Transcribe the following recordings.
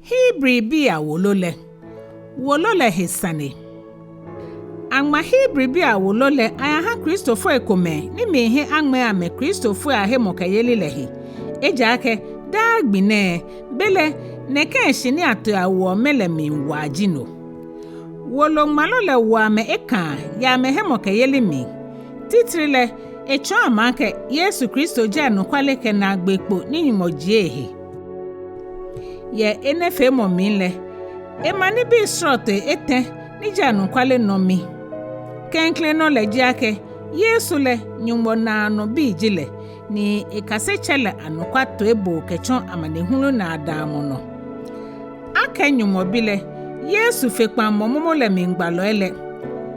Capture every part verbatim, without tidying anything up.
Hebribii awolo lɛ. Wolo lɛ he sane. Aŋma Hebribii awolo lɛ ayaha Kristofoi komɛi ni miihe aŋmɛɛ amɛ Kristofoi ahemɔkɛyeli lɛ he. Ejaakɛ daa gbi nɛɛ, belɛ nɛkɛ shi ni atoɔ awoɔ amɛ lɛ mli waa ji no. Woloŋmalɔ lɛ wo amɛ ekaa yɛ amɛhemɔkɛyeli mli. Titri lɛ, etsɔɔ amɛ akɛ Yesu Kristo ji anɔkwale kɛ naagbee kpo ni Nyɔŋmɔ jie ehe. Yɛ enɛ feemɔ mli lɛ, ema nibii srɔtoi etɛ ni ji anɔkwale nɔ mi. Klɛŋklɛŋ nɔ lɛ ji akɛ Yesu lɛ Nyɔŋmɔ naanɔ bi ji lɛ, ni ekase Tsɛ lɛ anɔkwa toiboo kɛtsɔ amanehulu naa daamɔ nɔ. Akɛ Nyɔŋmɔ bi lɛ, Yesu fe kpaŋmɔ momo lɛ mli gbalɔi lɛ,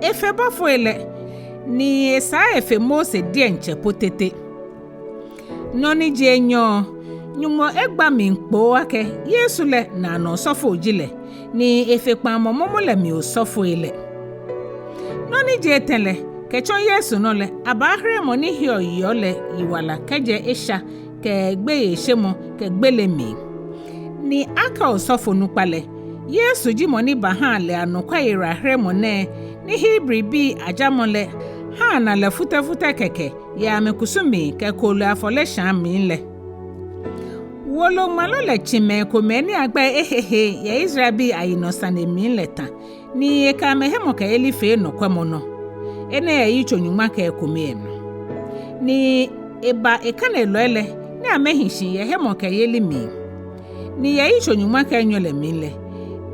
efe bɔfoi lɛ, ni esaa efe Mose diɛŋtsɛ po tete. Nɔ ni ji enyɔ, Nyɔŋmɔ egba mli kpoo akɛ Yesu lɛ naanɔ osɔfo ji lɛ, ni efe kpaŋmɔ momo lɛ mli osɔfoi lɛ. Nɔ ni ji etɛ lɛ, kɛtsɔ Yesu nɔ lɛ, abaahere mɔ ni heɔ yeɔ lɛ yiwala kɛjɛ esha kɛ gbeyeishemɔ kɛ gbele mli. Ni akɛ osɔfo nukpa lɛ, Yesu ji mɔ ni baha lɛ anɔkwa yiwalaheremɔ nɛɛ ni Hebribii ajamɔ lɛ ha ana lɛ futɛfutɛ kɛkɛ yɛ amɛkusumii kɛ kooloi afɔleshaa mli lɛ. Woloŋmalɔ lɛ tsi mɛi komɛi ni agbɛi ehehe yɛ Israelbii ayinɔ sane mli lɛ ta, ni ekɛ amɛhemɔkɛyeli fee nɔkwɛmɔnɔ. Enɛ yɛ yitso nyɔŋma kɛ ekome lɛ nɔ. Ni eba ekanelɔi lɛ ni amɛhi shi yɛ hemɔkɛyeli mli. Ni yɛ yitso nyɔŋma kɛ enyɔ lɛ mli lɛ,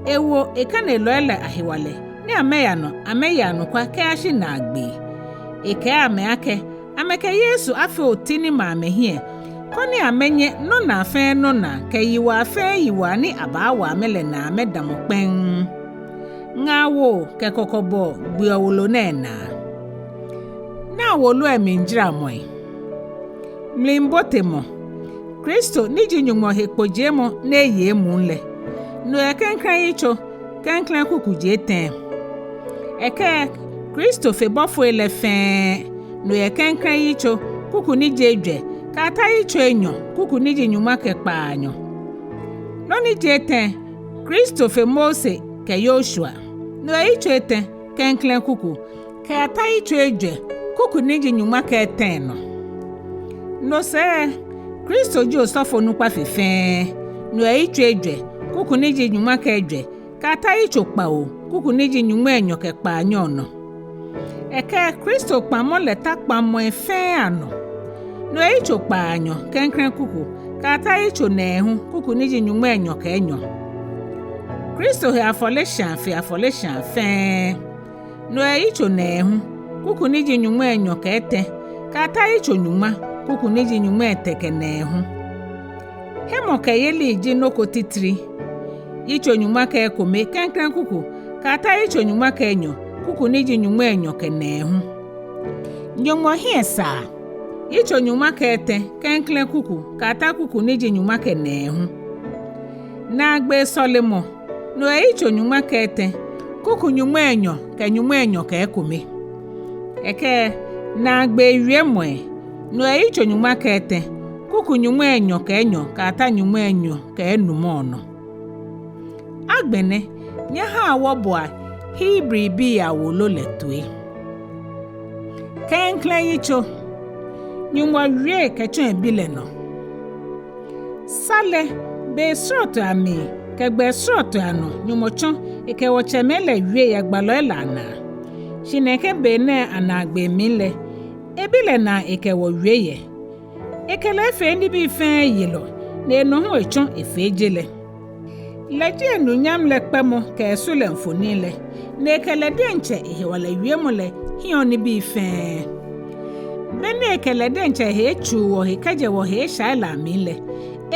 ewo ekanelɔi lɛ ahewalɛ ni amɛya nɔ amɛye anɔkwa kɛyashi naagbee. Ekɛɛ amɛ akɛ amɛkɛ Yesu afee oti ni ma amɛhiɛ, koni amɛnyɛ nɔnaa fɛɛ nɔnaa kɛ yiwaa fɛɛ yiwaa ni abaawo amɛ lɛ naa amɛdamɔ kpɛŋŋ. Ŋaawoo kɛ kɔkɔbɔɔ gbeɔ wolo nɛɛ naa. Naa wolo lɛ mlijaramɔi. Mlibotemɔ. Kristo ni ji Nyɔŋmɔ hekpojiemɔ ni eye emuu lɛ. No yɛ klɛŋklɛŋ yitso, klɛŋklɛŋ kuku ji etɛ. Ekɛ Kristo fe bɔfoi lɛ fɛɛ. No yɛ klɛŋklɛŋ yitso, kuku ni ji ejwɛ, kɛyata yitso enyɔ, kuku ni ji nyɔŋma kɛ kpaanyɔ. Nɔ ni ji etɛ, Kristo fe Mose kɛ Yoshua. No yɛ yitso etɛ, klɛŋklɛŋ kuku, kɛyata yitso ejwɛ, kuku ni ji nyɔŋma kɛ etɛ nɔ. No sɛɛ, Kristo ji osɔfo nukpa fe fɛɛ. No yɛ yitso ejwɛ, kuku ni ji nyɔŋma kɛ ejwɛ, kɛyata yitso kpawo, kuku ni ji nyɔŋmai enyɔ kɛ kpaanyɔ nɔ. Ekɛ Kristo kpaŋmɔ lɛ ta kpaŋmɔi fɛɛ anɔ. No yɛ yitso kpaanyɔ, klɛŋklɛŋ kuku, kɛyata yitso nɛɛhu, kuku ni ji nyɔŋmai enyɔ kɛ enyɔ. Kristo he afɔleshaa fe afɔleshaa fɛɛ. No yɛ yitso nɛɛhu, kuku ni ji nyɔŋmai enyɔ kɛ etɛ, kɛyata yitso nyɔŋma, kuku ni ji nyɔŋmai etɛ kɛ nɛɛhu. Hemɔkɛyeli ji nɔ ko titri. Yitso nyɔŋma kɛ ekome, klɛŋklɛŋ kuku, kɛyata yitso nyɔŋma kɛ enyɔ, kuku ni ji nyɔŋmai enyɔ kɛ nɛɛhu. Nyɔŋmɔ hiɛ saa. Yitso nyɔŋma kɛ etɛ, klɛŋklɛŋ kuku, kɛyata kuku ni ji nyɔŋma kɛ nɛɛhu. Naagbee sɔlemɔ. No yɛ yitso nyɔŋma kɛ etɛ, kuku nyɔŋmai enyɔ kɛ nyɔŋmai enyɔ kɛ ekome. Ekɛ naagbee wiemɔi. No yɛ yitso nyɔŋma kɛ etɛ, kuku nyɔŋmai enyɔ kɛ enyɔ kɛyata nyɔŋmai enyɔ kɛ enumɔ nɔ. Agbɛnɛ, nyɛhaa wɔboa Hebribii awolo lɛ toi. Klɛŋklɛŋ yitso. Nyɔŋmɔ wie kɛtsɔ ebi lɛ nɔ. Sa lɛ, bei srɔtoi amli kɛ gbɛi srɔtoi anɔ Nyɔŋmɔ tsɔ ekɛ wɔtsɛmɛi lɛ wie yɛ gbalɔi lɛ anaa. Shi nɛkɛ bei nɛɛ anaagbee mli lɛ, ebi lɛ naa ekɛ wɔ wie yɛ. Ekɛ lɛ efee nibii fɛɛ yelɔ, ni enɔ hu etsɔ efee je lɛ. Lɛ ji enunyam lɛ kpɛmɔ kɛ esu lɛ mfoniri lɛ, ni ekɛ lɛ diɛŋtsɛ ehewalɛ wiemɔ lɛ hiɛɔ nibii fɛɛ. Be ni ekɛ lɛ diɛŋtsɛ ehe etsuu wɔhe kɛjɛ wɔhe eshai lɛ amli lɛ,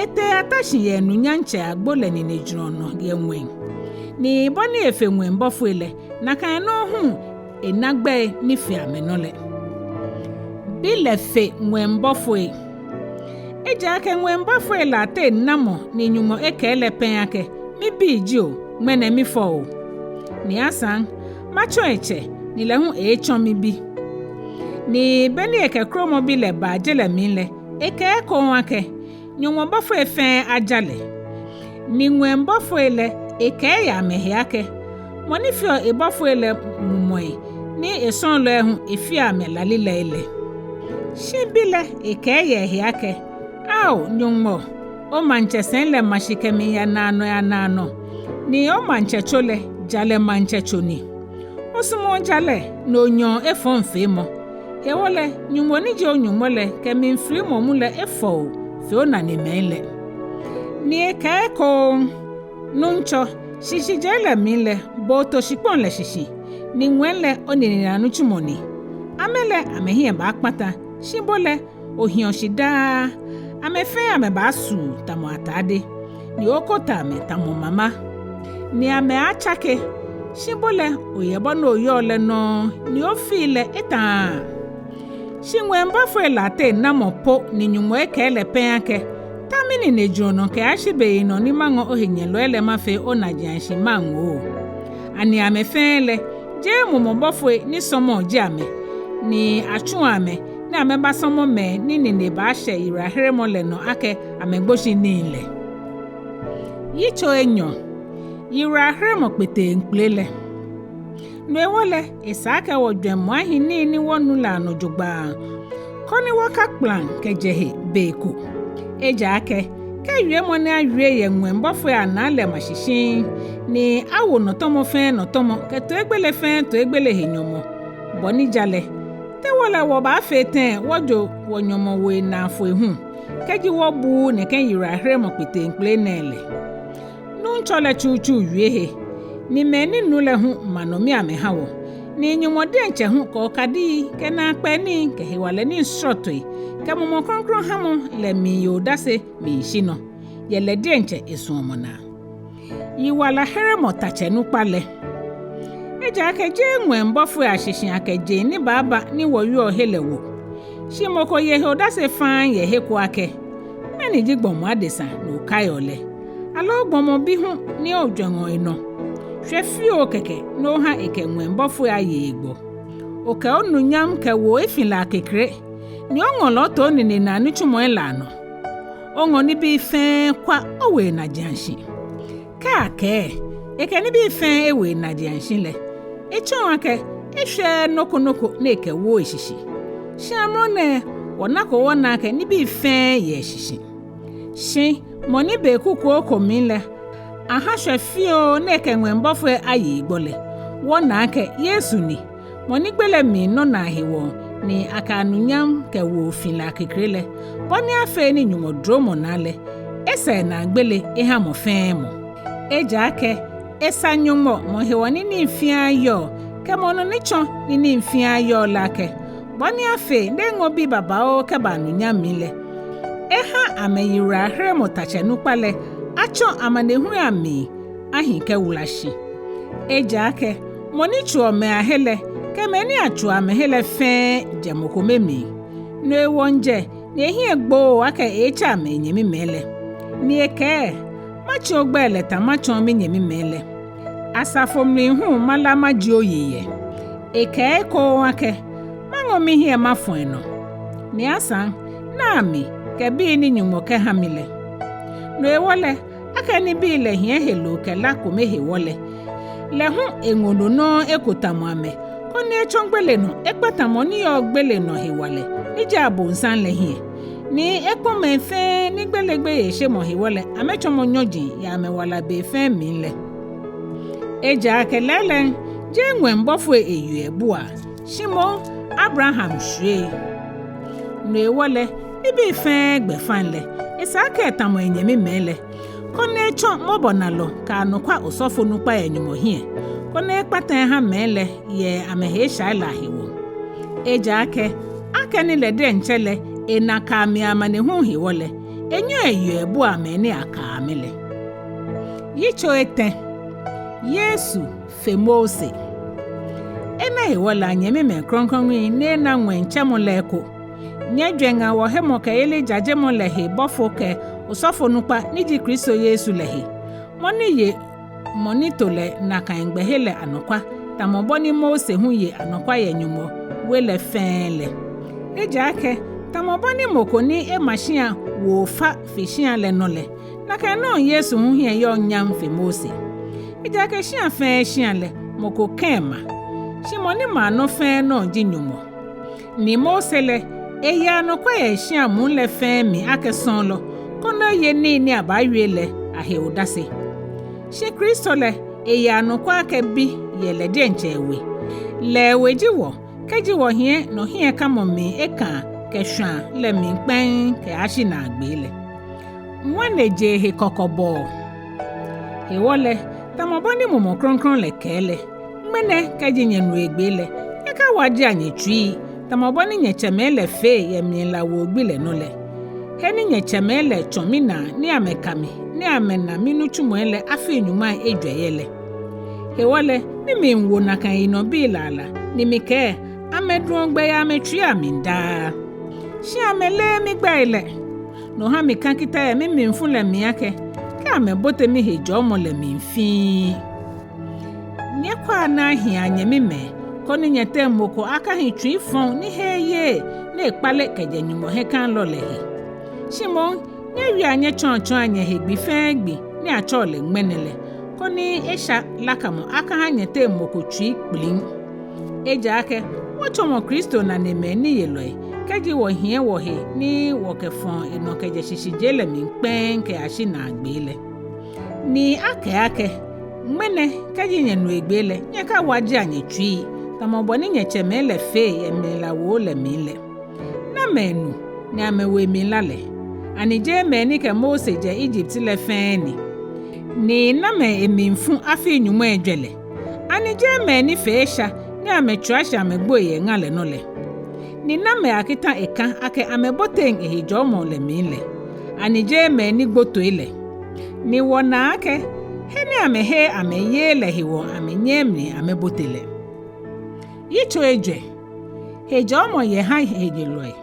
etee eyata shi yɛ enunyam Tsɛ agbo lɛ ninejurɔ nɔ yɛ ŋwɛi. Ni bɔ ni efe ŋwɛi bɔfoi lɛ, nakai nɔŋŋ hu ena gbɛi ni fe amɛnɔ lɛ. Bi lɛ fe ŋwɛi bɔfoi. Ejaakɛ ŋwɛi bɔfoi lɛ ateŋ namɔ ni Nyɔŋmɔ ekɛɛ lɛ pɛŋ akɛ, mibi ji o, ŋmɛnɛ mifɔ o. Ni asaŋ, matsɔ etsɛ, ni lɛ hu eeetsɔ mibi. Ni be ni ekɛ kromɔbi lɛ baa je lɛ mli lɛ, ekɛɛ ekoŋŋ akɛ, Nyɔŋmɔ bɔfoi fɛɛ aja lɛ. Ni ŋwɛi bɔfoi lɛ ekɛɛ yɛ amɛhe akɛ, mɔ ni feɔ ebɔfoi lɛ mumɔi ni esɔɔlɔi hu efeɔ amɛ lalilɛi lɛ. Shi bi lɛ ekɛɛ yɛ ehe akɛ, ao Nyɔŋmɔ, omaŋtsɛsɛi lɛ ma shi kɛmiiya naanɔi anaanɔ, ni omaŋtsɛtso lɛ jalɛ maŋtsɛtso ni. Osumɔɔ jalɛ ni onyɛɔ efɔŋfeemɔ. Hewɔ lɛ Nyɔŋmɔ ni ji o-Nyɔŋmɔ lɛ kɛ mlifilimɔ mu lɛ efɔ o fe onanemɛi lɛ. Ni ekɛɛ ekoŋŋ, Nuŋtsɔ, shishijee lɛ mli lɛ bo oto shikpɔŋ lɛ shishi, ni ŋwɛi lɛ oninenaa nitsumɔ ni. Amɛ lɛ amɛhiɛ baakpata, shi bo lɛ ohiɔ shi daa. Amɛ fɛɛ amɛbaasuu tamɔ atade, ni ookota amɛ tamɔ mama. Ni amɛaatsake, shi bo lɛ oyɛ bɔ ni oyɔɔ lɛ nɔŋŋ, ni ofii lɛ etãaa. Shi ŋwɛi bɔfoi lɛ ateŋ namɔ po ni Nyɔŋmɔ ekɛɛ lɛ pɛŋ akɛ, ta minine jurɔ nɔ kɛyashi beyinɔ ni maŋɔ ohenyɛlɔi lɛ mafee onajiashi maŋoo? Ani amɛ fɛɛ lɛ jeee mumɔ bɔfoi ni sɔmɔɔ ji amɛ, ni atsuɔ amɛ ni amɛbasɔmɔ mɛi ni nine baashɛ yiwalaheremɔ lɛ nɔ akɛ amɛgboshinii lɛ? Yitso enyɔ. Yiwalaheremɔ kpeteŋkpele lɛ. No hewɔ lɛ, esa akɛ wɔjwɛŋmɔ ahi nii ni wɔnu lɛ anɔ jogbaŋŋ, koni wɔkakpala kɛjɛ he be ko. Ejaakɛ kɛ wiemɔ ni awie yɛ ŋwɛi bɔfoi anaa lɛ ma shi shiŋŋ, ni awo nɔtɔmɔ fɛɛ nɔtɔmɔ kɛ toigbele fɛɛ toigbele he nyɔmɔ bɔ ni ja lɛ, te wɔ lɛ wɔbaafee tɛŋŋ wɔjo wɔnyɔmɔwoo naa foi hu, kɛji wɔbuuu nɛkɛ yiwalaheremɔ kpeteŋkpele nɛɛ lɛ? Nuŋtsɔ lɛ tsutsu wie he, ni mɛi ni nu lɛ hu ma nɔ mi amɛha wɔ. Ni Nyɔŋmɔ diɛŋtsɛ hu kɛ okadii kɛ naakpɛɛ nii kɛ hewalɛ nii srɔtoi kɛ Mumɔ Krɔŋkrɔŋ hamɔ lɛ miiye odase miishi nɔ, yɛ lɛ diɛŋtsɛ esuɔmɔ naa. Yiwalaheremɔ tatsɛ nukpa lɛ. Ejaakɛ jeee ŋwɛi bɔfoi ashishi akɛ jeŋ ni baaba ni wɔwieɔ he lɛ wo. Shi mɔ ko ye he odase faŋŋ yɛ he ko akɛ, mɛni ji gbɔmɔ adesa ni okaiɔ lɛ, aloo gbɔmɔ bi hu ni ojwɛŋɔ enɔ? Shwɛ fioo kɛkɛ ni oha ekɛ ŋwɛi bɔfoi aye egbɔ. Okɛ onunyam kɛ woo efi lɛ akekere, ni oŋɔ lɛ oto oninenaa nitsumɔi lɛ anɔ. Oŋɔ nibii fɛɛ kwa owo enajiashi. Kɛ akɛɛ ekɛ nibii fɛɛ ewo enajiashi lɛ, etsɔɔ akɛ eshwɛɛɛ nɔ ko nɔ ko ni ekɛwooo eshishi. Shi amrɔ nɛɛ wɔnako wɔna akɛ nibii fɛɛ yɛ eshishi. Shi mɔ ni be kukuoo ko mli lɛ aha shwɛ fioo ni ekɛ ŋwɛi bɔfoi aye egbɔ lɛ, wɔna akɛ Yesu ni, mɔ ni gbele mli nɔnaa hewɔ ni akɛ anunyam kɛ woo fi lɛ akekere lɛ, bɔ ni afee ni Nyɔŋmɔ duromɔ naa lɛ, esa enaa gbele eha mɔ fɛɛ mɔ. Ejaakɛ esa Nyɔŋmɔ mɔ hewɔ ni nii fiaa yɔɔ, kɛ mɔ nɔ ni tsɔ ni nii fiaa yɔɔ lɛ akɛ, bɔ ni afee ni eŋɔ bii babaoo kɛba anunyam mli lɛ, eha amɛyiwalaheremɔ tatsɛ nukpa lɛ atsɔ amanehului amli ahi kɛwula shi. Ejaakɛ mɔ ni tsuuɔ mɛi ahe lɛ kɛ mɛi ni atsuuɔ amɛhe lɛ fɛɛ jɛ mɔ kome mli. No hewɔ ŋjɛ ni ehiɛ gbooo akɛ eeetsɛ amɛ enyɛmimɛi lɛ. Ni ekɛɛ, matsi ogbɛi lɛ ta matsɔɔ minyɛmimɛi lɛ. Asafo mli hu mala majie oyi yɛ. Ekɛɛ ekoŋŋ akɛ, maŋɔ mihiɛ mafɔ enɔ. Ni asaŋ, naa mi kɛ bii ni Nyɔŋmɔ kɛha mi lɛ. No hewɔ lɛ, akɛni bii lɛ hiɛ heloo kɛ la kome hewɔ lɛ, lɛ hu eŋɔ no nɔŋŋ eko tamɔ amɛ, koni etsɔ gbele nɔ ekpata mɔ ni yɔɔ gbele nɔ hewalɛ, ni ji abonsam lɛ hiɛ, ni ekpɔ mɛi fɛɛ ni gbele gbeyeishemɔ hewɔ lɛ amɛtsɔmɔ nyɔji yɛ amɛwala be fɛɛ mli lɛ. Ejaakɛ lɛɛlɛŋ, jeee ŋwɛi bɔfoi eyeɔ ebua, shi moŋ Abraham shwiei. No hewɔ lɛ, nibii fɛɛ gbɛfaŋ lɛ, esa akɛ etamɔ enyɛmimɛi lɛ, koni etsɔ mɔbɔnalɔ kɛ anɔkwa osɔfonukpa yɛ Nyɔŋmɔ hiɛ, koni ekpata eha mɛi lɛ yɛ amɛhe eshai lɛ ahewɔ. Ejaakɛ akɛni lɛ diɛŋtsɛ lɛ ena kaa mli amanehulu hewɔ lɛ, enyɛɔ eyeɔ ebuaa mɛi ni akaa amɛ lɛ. Yitso etɛ. Yesu fe Mose. Enɛ hewɔ lɛ, anyɛmimɛi krɔŋkrɔŋi ni ena ŋwɛi tsɛmɔ lɛ eko, nyɛjwɛŋa wɔhemɔkɛyeli jajemɔ lɛ he bɔfo kɛ osɔfonukpa ni ji Kristo Yesu lɛ he, mɔ ni ye mɔ ni to lɛ nakai gbɛhe lɛ anɔkwa, tamɔ bɔ ni Mose hu ye anɔkwa yɛ Nyɔŋmɔ we lɛ fɛɛ lɛ. Ejaakɛ tamɔ bɔ ni mɔ ko ni ema shia woo fa fe shĩa lɛ nɔ lɛ, nakai nɔŋŋ Yesu hu hiɛ yɔɔ nyam fe Mose. Ejaakɛ shĩa fɛɛ shĩa lɛ, mɔ ko kã ema, shi mɔ ni ma nɔ fɛɛ nɔ ji Nyɔŋmɔ. Ni Mose lɛ, eye anɔkwa yɛ shĩa muu lɛ fɛɛ mli akɛ sɔɔlɔ, koni eye nii ni abaawie lɛ ahe odase. Shi Kristo lɛ, eye anɔkwa akɛ bi yɛ lɛ diɛŋtsɛ ewe. Lɛ ewe ji wɔ, kɛji wɔhiɛ nɔhiɛkamɔ mli ekãa kɛ shwãa lɛ mli kpɛŋŋ kɛyashi naagbee lɛ. Ŋwanejee he kɔkɔbɔɔ. Hewɔ lɛ, tamɔ bɔ ni Mumɔ Krɔŋkrɔŋ lɛ kɛɛ lɛ, ŋmɛnɛ kɛji nyɛnu egbee lɛ, nyɛkawajea nyɛtsuii, tamɔ bɔ ni nyɛtsɛmɛi lɛ fee yɛ mlilawoo gbi lɛ nɔ lɛ. He ni nyɛtsɛmɛi lɛ tsɔ minaa ni amɛka mi, ni amɛna minitsumɔi lɛ afii nyɔŋmai ejwɛ yɛ lɛ. Hewɔ lɛ, mimli wo nakai yinɔbii lɛ ala, ni mikɛɛ, amɛduɔ gbɛ yɛ amɛtsuii amli daa. Shi amɛleee migbɛi lɛ. No ha mikã kita yɛ mimlifu lɛ mli akɛ, kɛ amɛbote mihejɔɔmɔ lɛ mli fiŋŋ. Nyɛkwɛa ni ahi, anyɛmimɛi, koni nyɛteŋ mɔ ko akahi tsui fɔŋ ni he eyeee ni ekpale kɛjɛ Nyɔŋmɔ hiɛkãalɔ lɛ he. Shi moŋ, nyɛwiea nyɛtsɔatsɔa nyɛhe gbi fɛɛ gbi ni atsɛɔ lɛ ŋmɛnɛ lɛ, koni esha lakamɔ akaha nyɛteŋ mɔ ko tsui kpliŋ. Ejaakɛ wɔtsɔmɔ Kristo nanemɛi niyelɔi, kɛji wɔhiɛ wɔhe ni wɔkɛfɔ̃ɔ enɔ kɛjɛ shishijee lɛ mli kpɛŋŋ kɛyashi naagbee lɛ. Ni akɛɛ akɛ, ŋmɛnɛ kɛji nyɛnu egbee lɛ, nyɛkawajea nyɛtsuii, tamɔ bɔ ni nyɛtsɛmɛi lɛ fee yɛ mlilawoo lɛ mli lɛ. Namɛi nu ni amɛwo emli la lɛ? Ani jeee mɛi ni kɛ Mose jɛ Egypt lɛ fɛɛ ni? Ni namɛi emli fu afii nyɔŋmai ejwɛ lɛ? Ani jeee mɛi ni fee esha ni amɛtswia shi amɛgboi yɛ ŋa lɛ nɔ lɛ? Ni namɛi akitã ekã akɛ amɛboteŋ ehejɔɔmɔ lɛ mli lɛ? Ani jeee mɛi ni gbo toi lɛ? Ni wɔna akɛ he ni amɛheee amɛyeee lɛ hewɔ amɛnyɛɛɛ mli amɛbote lɛ. Yitso ejwɛ. Hejɔɔmɔ yɛ ha henyɛlɔi.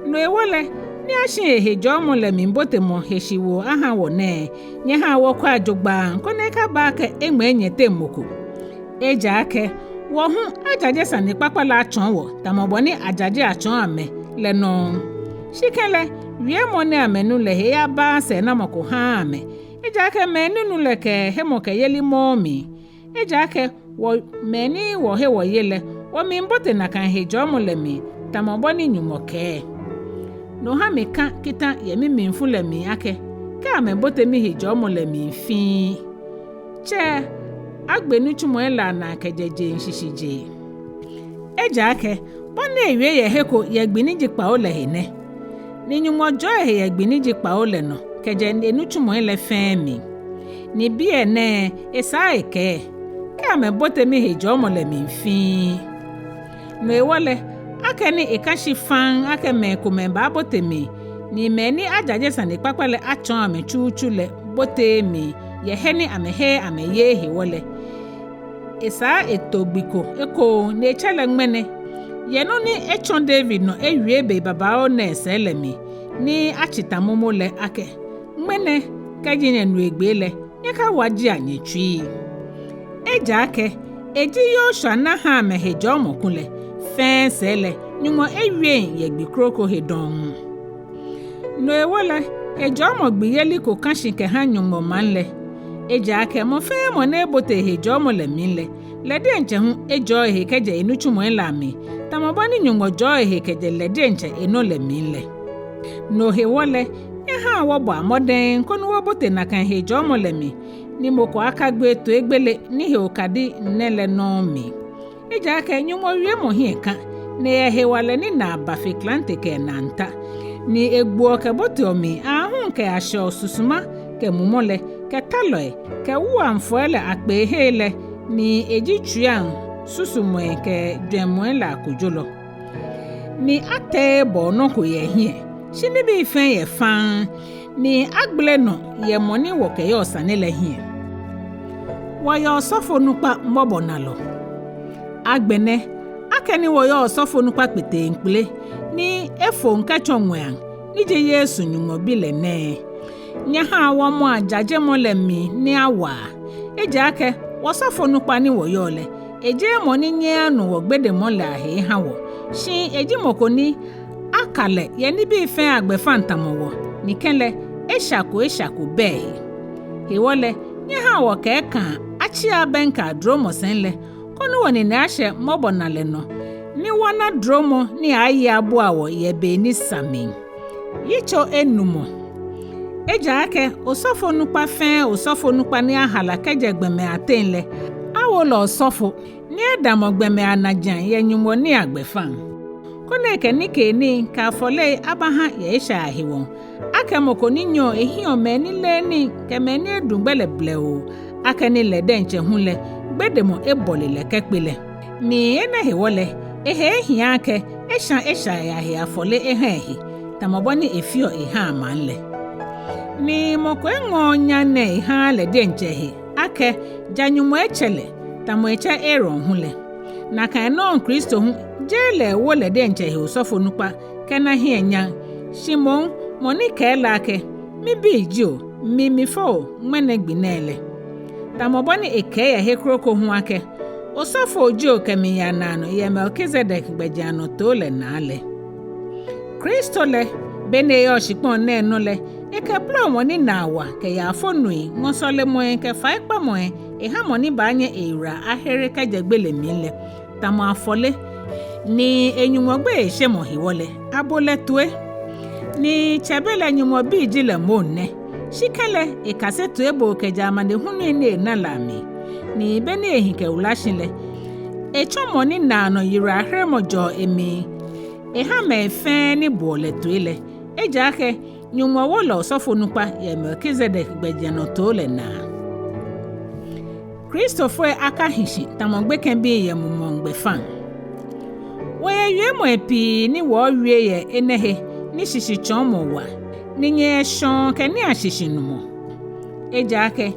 No hewɔ lɛ, ni ashi ehejɔɔmɔ lɛ mlibotemɔ he shiwoo aha wɔ nɛɛ, nyɛhaa wɔkwɛa jogbaŋŋ, koni ekaba akɛ eŋmɛɛ nyɛteŋ mɔ ko. Ejaakɛ wɔ hu ajaje sanekpakpa lɛ atsɔɔ wɔ, tamɔ bɔ ni ajaje atsɔɔ amɛ lɛ nɔŋŋ. Shi kɛlɛ, wiemɔ ni amɛnu lɛ he eyabaaa sɛɛnamɔ ko haaa amɛ. Ejaakɛ mɛi ni nu lɛ kɛ hemɔkɛyeli mɔɔɔ mli. Ejaakɛ wɔ mɛi ni wɔhe wɔye lɛ, wɔmiibote nakai hejɔɔmɔ lɛ mli, tamɔ bɔ ni Nyɔŋmɔ kɛɛ. No ha mikã kita yɛ mimlifu lɛ mli akɛ, kɛ amɛbote mihejɔɔmɔ lɛ mli fiŋŋ. Tsɛ, agbe nitsumɔi lɛ anaa kɛjɛ jeŋ shishijee. Ejaakɛ bɔ ni ewie yɛ he ko yɛ gbi ni ji kpawo lɛ he nɛ: Ni Nyɔŋmɔ jɔɔ ehe yɛ gbi ni ji kpawo lɛ nɔ kɛjɛ enitsumɔi lɛ fɛɛ mli. Ni biɛ nɛɛ esaa ekɛɛ, kɛ amɛbote mihejɔɔmɔ lɛ mli fiŋŋ. No hewɔ lɛ, akɛni ekã shi faŋŋ akɛ mɛi komɛi baabote mli, ni mɛi ni ajaje sanekpakpa lɛ atsɔɔ amɛ tsutsu lɛ boteee mli yɛ he ni amɛheee amɛyeee hewɔ lɛ, esaa eto gbi ko ekoŋŋ ni etsɛ lɛ ŋmɛnɛ, yɛ nɔ ni etsɔ David nɔ ewie be babaoo nɛɛ sɛɛ lɛ mli, ni atsi ta momo lɛ akɛ, ŋmɛnɛ kɛji nyɛnu egbee lɛ, nyɛkawajea nyɛtsuii. Ejaakɛ eji Yoshua ni aha amɛ hejɔɔmɔ kulɛ, fɛɛ sɛɛ lɛ Nyɔŋmɔ ewieŋ yɛ gbi kroko he dɔŋŋ. No hewɔ lɛ, hejɔɔmɔ gbi yeli ko kã shi kɛha Nyɔŋmɔ maŋ lɛ. Ejaakɛ mɔ fɛɛ mɔ ni ebote hejɔɔmɔ lɛ mli lɛ, lɛ diɛŋtsɛ hu ejɔɔ ehe kɛjɛ enitsumɔi lɛ amli, tamɔ bɔ ni Nyɔŋmɔ jɔɔ ehe kɛjɛ lɛ diɛŋtsɛ enɔ lɛ mli lɛ. No hewɔ lɛ, nyɛhaa wɔbɔa mɔdɛŋ koni wɔbote nakai hejɔɔmɔ lɛ mli, ni mɔ ko akagbee toigbele ni he okadi nɛ lɛ nɔŋŋ mli. Ejaakɛ Nyɔŋmɔ wiemɔ hiɛ kã, ni eyɛ hewalɛ ni naa ba fe klante kɛ naanta, ni egboɔ kɛboteɔ mli aahu kɛyashɛɔ susuma kɛ mumɔ lɛ, kɛ talɔi, kɛ wuɔŋfɔi lɛ akpeehei lɛ, ni eji tsuiiaŋ susumɔi kɛ jwɛŋmɔi lɛ akojolɔ. Ni atɛɛɛ ebɔɔ nɔ ko yɛ ehiɛ, shi nibii fɛɛ yɛ faŋŋ, ni agbele nɔ yɛ mɔ ni wɔkɛyɔɔ sane lɛ hiɛ. Wɔyɛ osɔfonukpa mɔbɔnalɔ. Agbɛnɛ, akɛni wɔyɛ osɔfonukpa kpeteŋkpele ni efoŋ kɛtsɔ ŋwɛiaŋ, ni ji Yesu, Nyɔŋmɔ Bi lɛ nɛɛ, nyɛhaa wɔmɔa jajemɔ lɛ mli ni awa. Ejaakɛ wɔsɔfonukpa ni wɔyɔɔ lɛ, ejeee mɔ ni nyɛɛɛ anu wɔgbedemɔi lɛ ahe eha wɔ, shi eji mɔ ko ni a- ka lɛ yɛ nibii fɛɛ agbɛfaŋ tamɔ wɔ, ni kɛlɛ esha ko esha ko bɛ ehe. Hewɔ lɛ, nyɛhaa wɔkɛ ekãa atsii abɛŋkɛa dromɔ sɛi lɛ, koni wɔnine ashɛ mɔbɔnalɛ nɔ, ni wɔna dromɔ ni aaaye abua wɔ yɛ be ni sa mli. Yitso enumɔ. Ejaakɛ osɔfonukpa fɛɛ osɔfonukpa ni ahala kɛjɛ gbɔmɛi ateŋ lɛ, awo lɛ osɔfo, ni edamɔ gbɔmɛi anajiaŋ yɛ Nyɔŋmɔ nii agbɛfaŋ, koni ekɛ nikeenii kɛ afɔlei abaha yɛ eshai ahewɔ, akɛ mɔ ko ni nyɛɔ ehiɛɔ mɛi ni leee nii kɛ mɛi ni eduɔ gbɛ lɛ blɛoo, akɛni lɛ diɛŋtsɛ hu lɛ gbedemɔ ebɔle lɛ kɛkpe lɛ. Ni enɛ hewɔ lɛ, ehe ehia akɛ esha eshai ahe afɔle eha ehe, tamɔ bɔ ni efeɔ ehaa maŋ lɛ. Ni mɔ ko eŋɔɔɔ nyam nɛɛ ehaaa lɛ diɛŋtsɛ ehe, akɛ ja Nyɔŋmɔ etsɛ lɛ, tamɔ etsɛ Aaron hu lɛ. Nakai nɔŋŋ Kristo hu, jeee lɛ ewo lɛ diɛŋtsɛ ehe osɔfonukpa kɛna hiɛnyam, shi moŋ mɔ ni kɛɛ lɛ akɛ, "Mibi ji o, mi mifo o, ŋmɛnɛ gbi nɛɛ lɛ." Tamɔ bɔ ni ekɛɛ yɛ he kroko hu akɛ, "Osɔfo ji o kɛmiiya naanɔ yɛ Melkizedek gbɛjianɔtoo lɛ naa lɛ." Kristo lɛ, beni eyɔɔ shikpɔŋ nɛɛ nɔ lɛ, ekɛ blɔmɔ ni naa wa kɛ yaafonui, ŋɔsɔlemɔi kɛ faikpamɔi eha mɔ ni baanyɛ eyiwala ahere kɛjɛ gbele mli lɛ, tamɔ afɔle, ni e-Nyɔŋmɔ gbeyeishemɔ hewɔ lɛ, abo lɛ toi. Ni tsɛbelɛ Nyɔŋmɔ Bi ji lɛ moŋ nɛ, shi kɛlɛ ekase toiboo kɛjɛ amanehului ni ena lɛ amli. Ni beni ehi kɛwula shi lɛ, etsɔ mɔ ni naanɔ yiwalaheremɔ jɛɔ emli eha mɛi fɛɛ ni boɔ lɛ toi lɛ, ejaakɛ Nyɔŋmɔ wo lɛ osɔfonukpa yɛ Melkizedek gbɛjianɔtoo lɛ naa. Kristofoi akahi shi tamɔ gbekɛbii yɛ mumɔŋ gbɛfaŋ. Wɔyɛ wiemɔi pii ni wɔɔwie yɛ enɛ he ni shishitsɔɔmɔ wa, ni nyɛyɛ shɔŋŋ kɛ nii ashishinumɔ. Ejaakɛ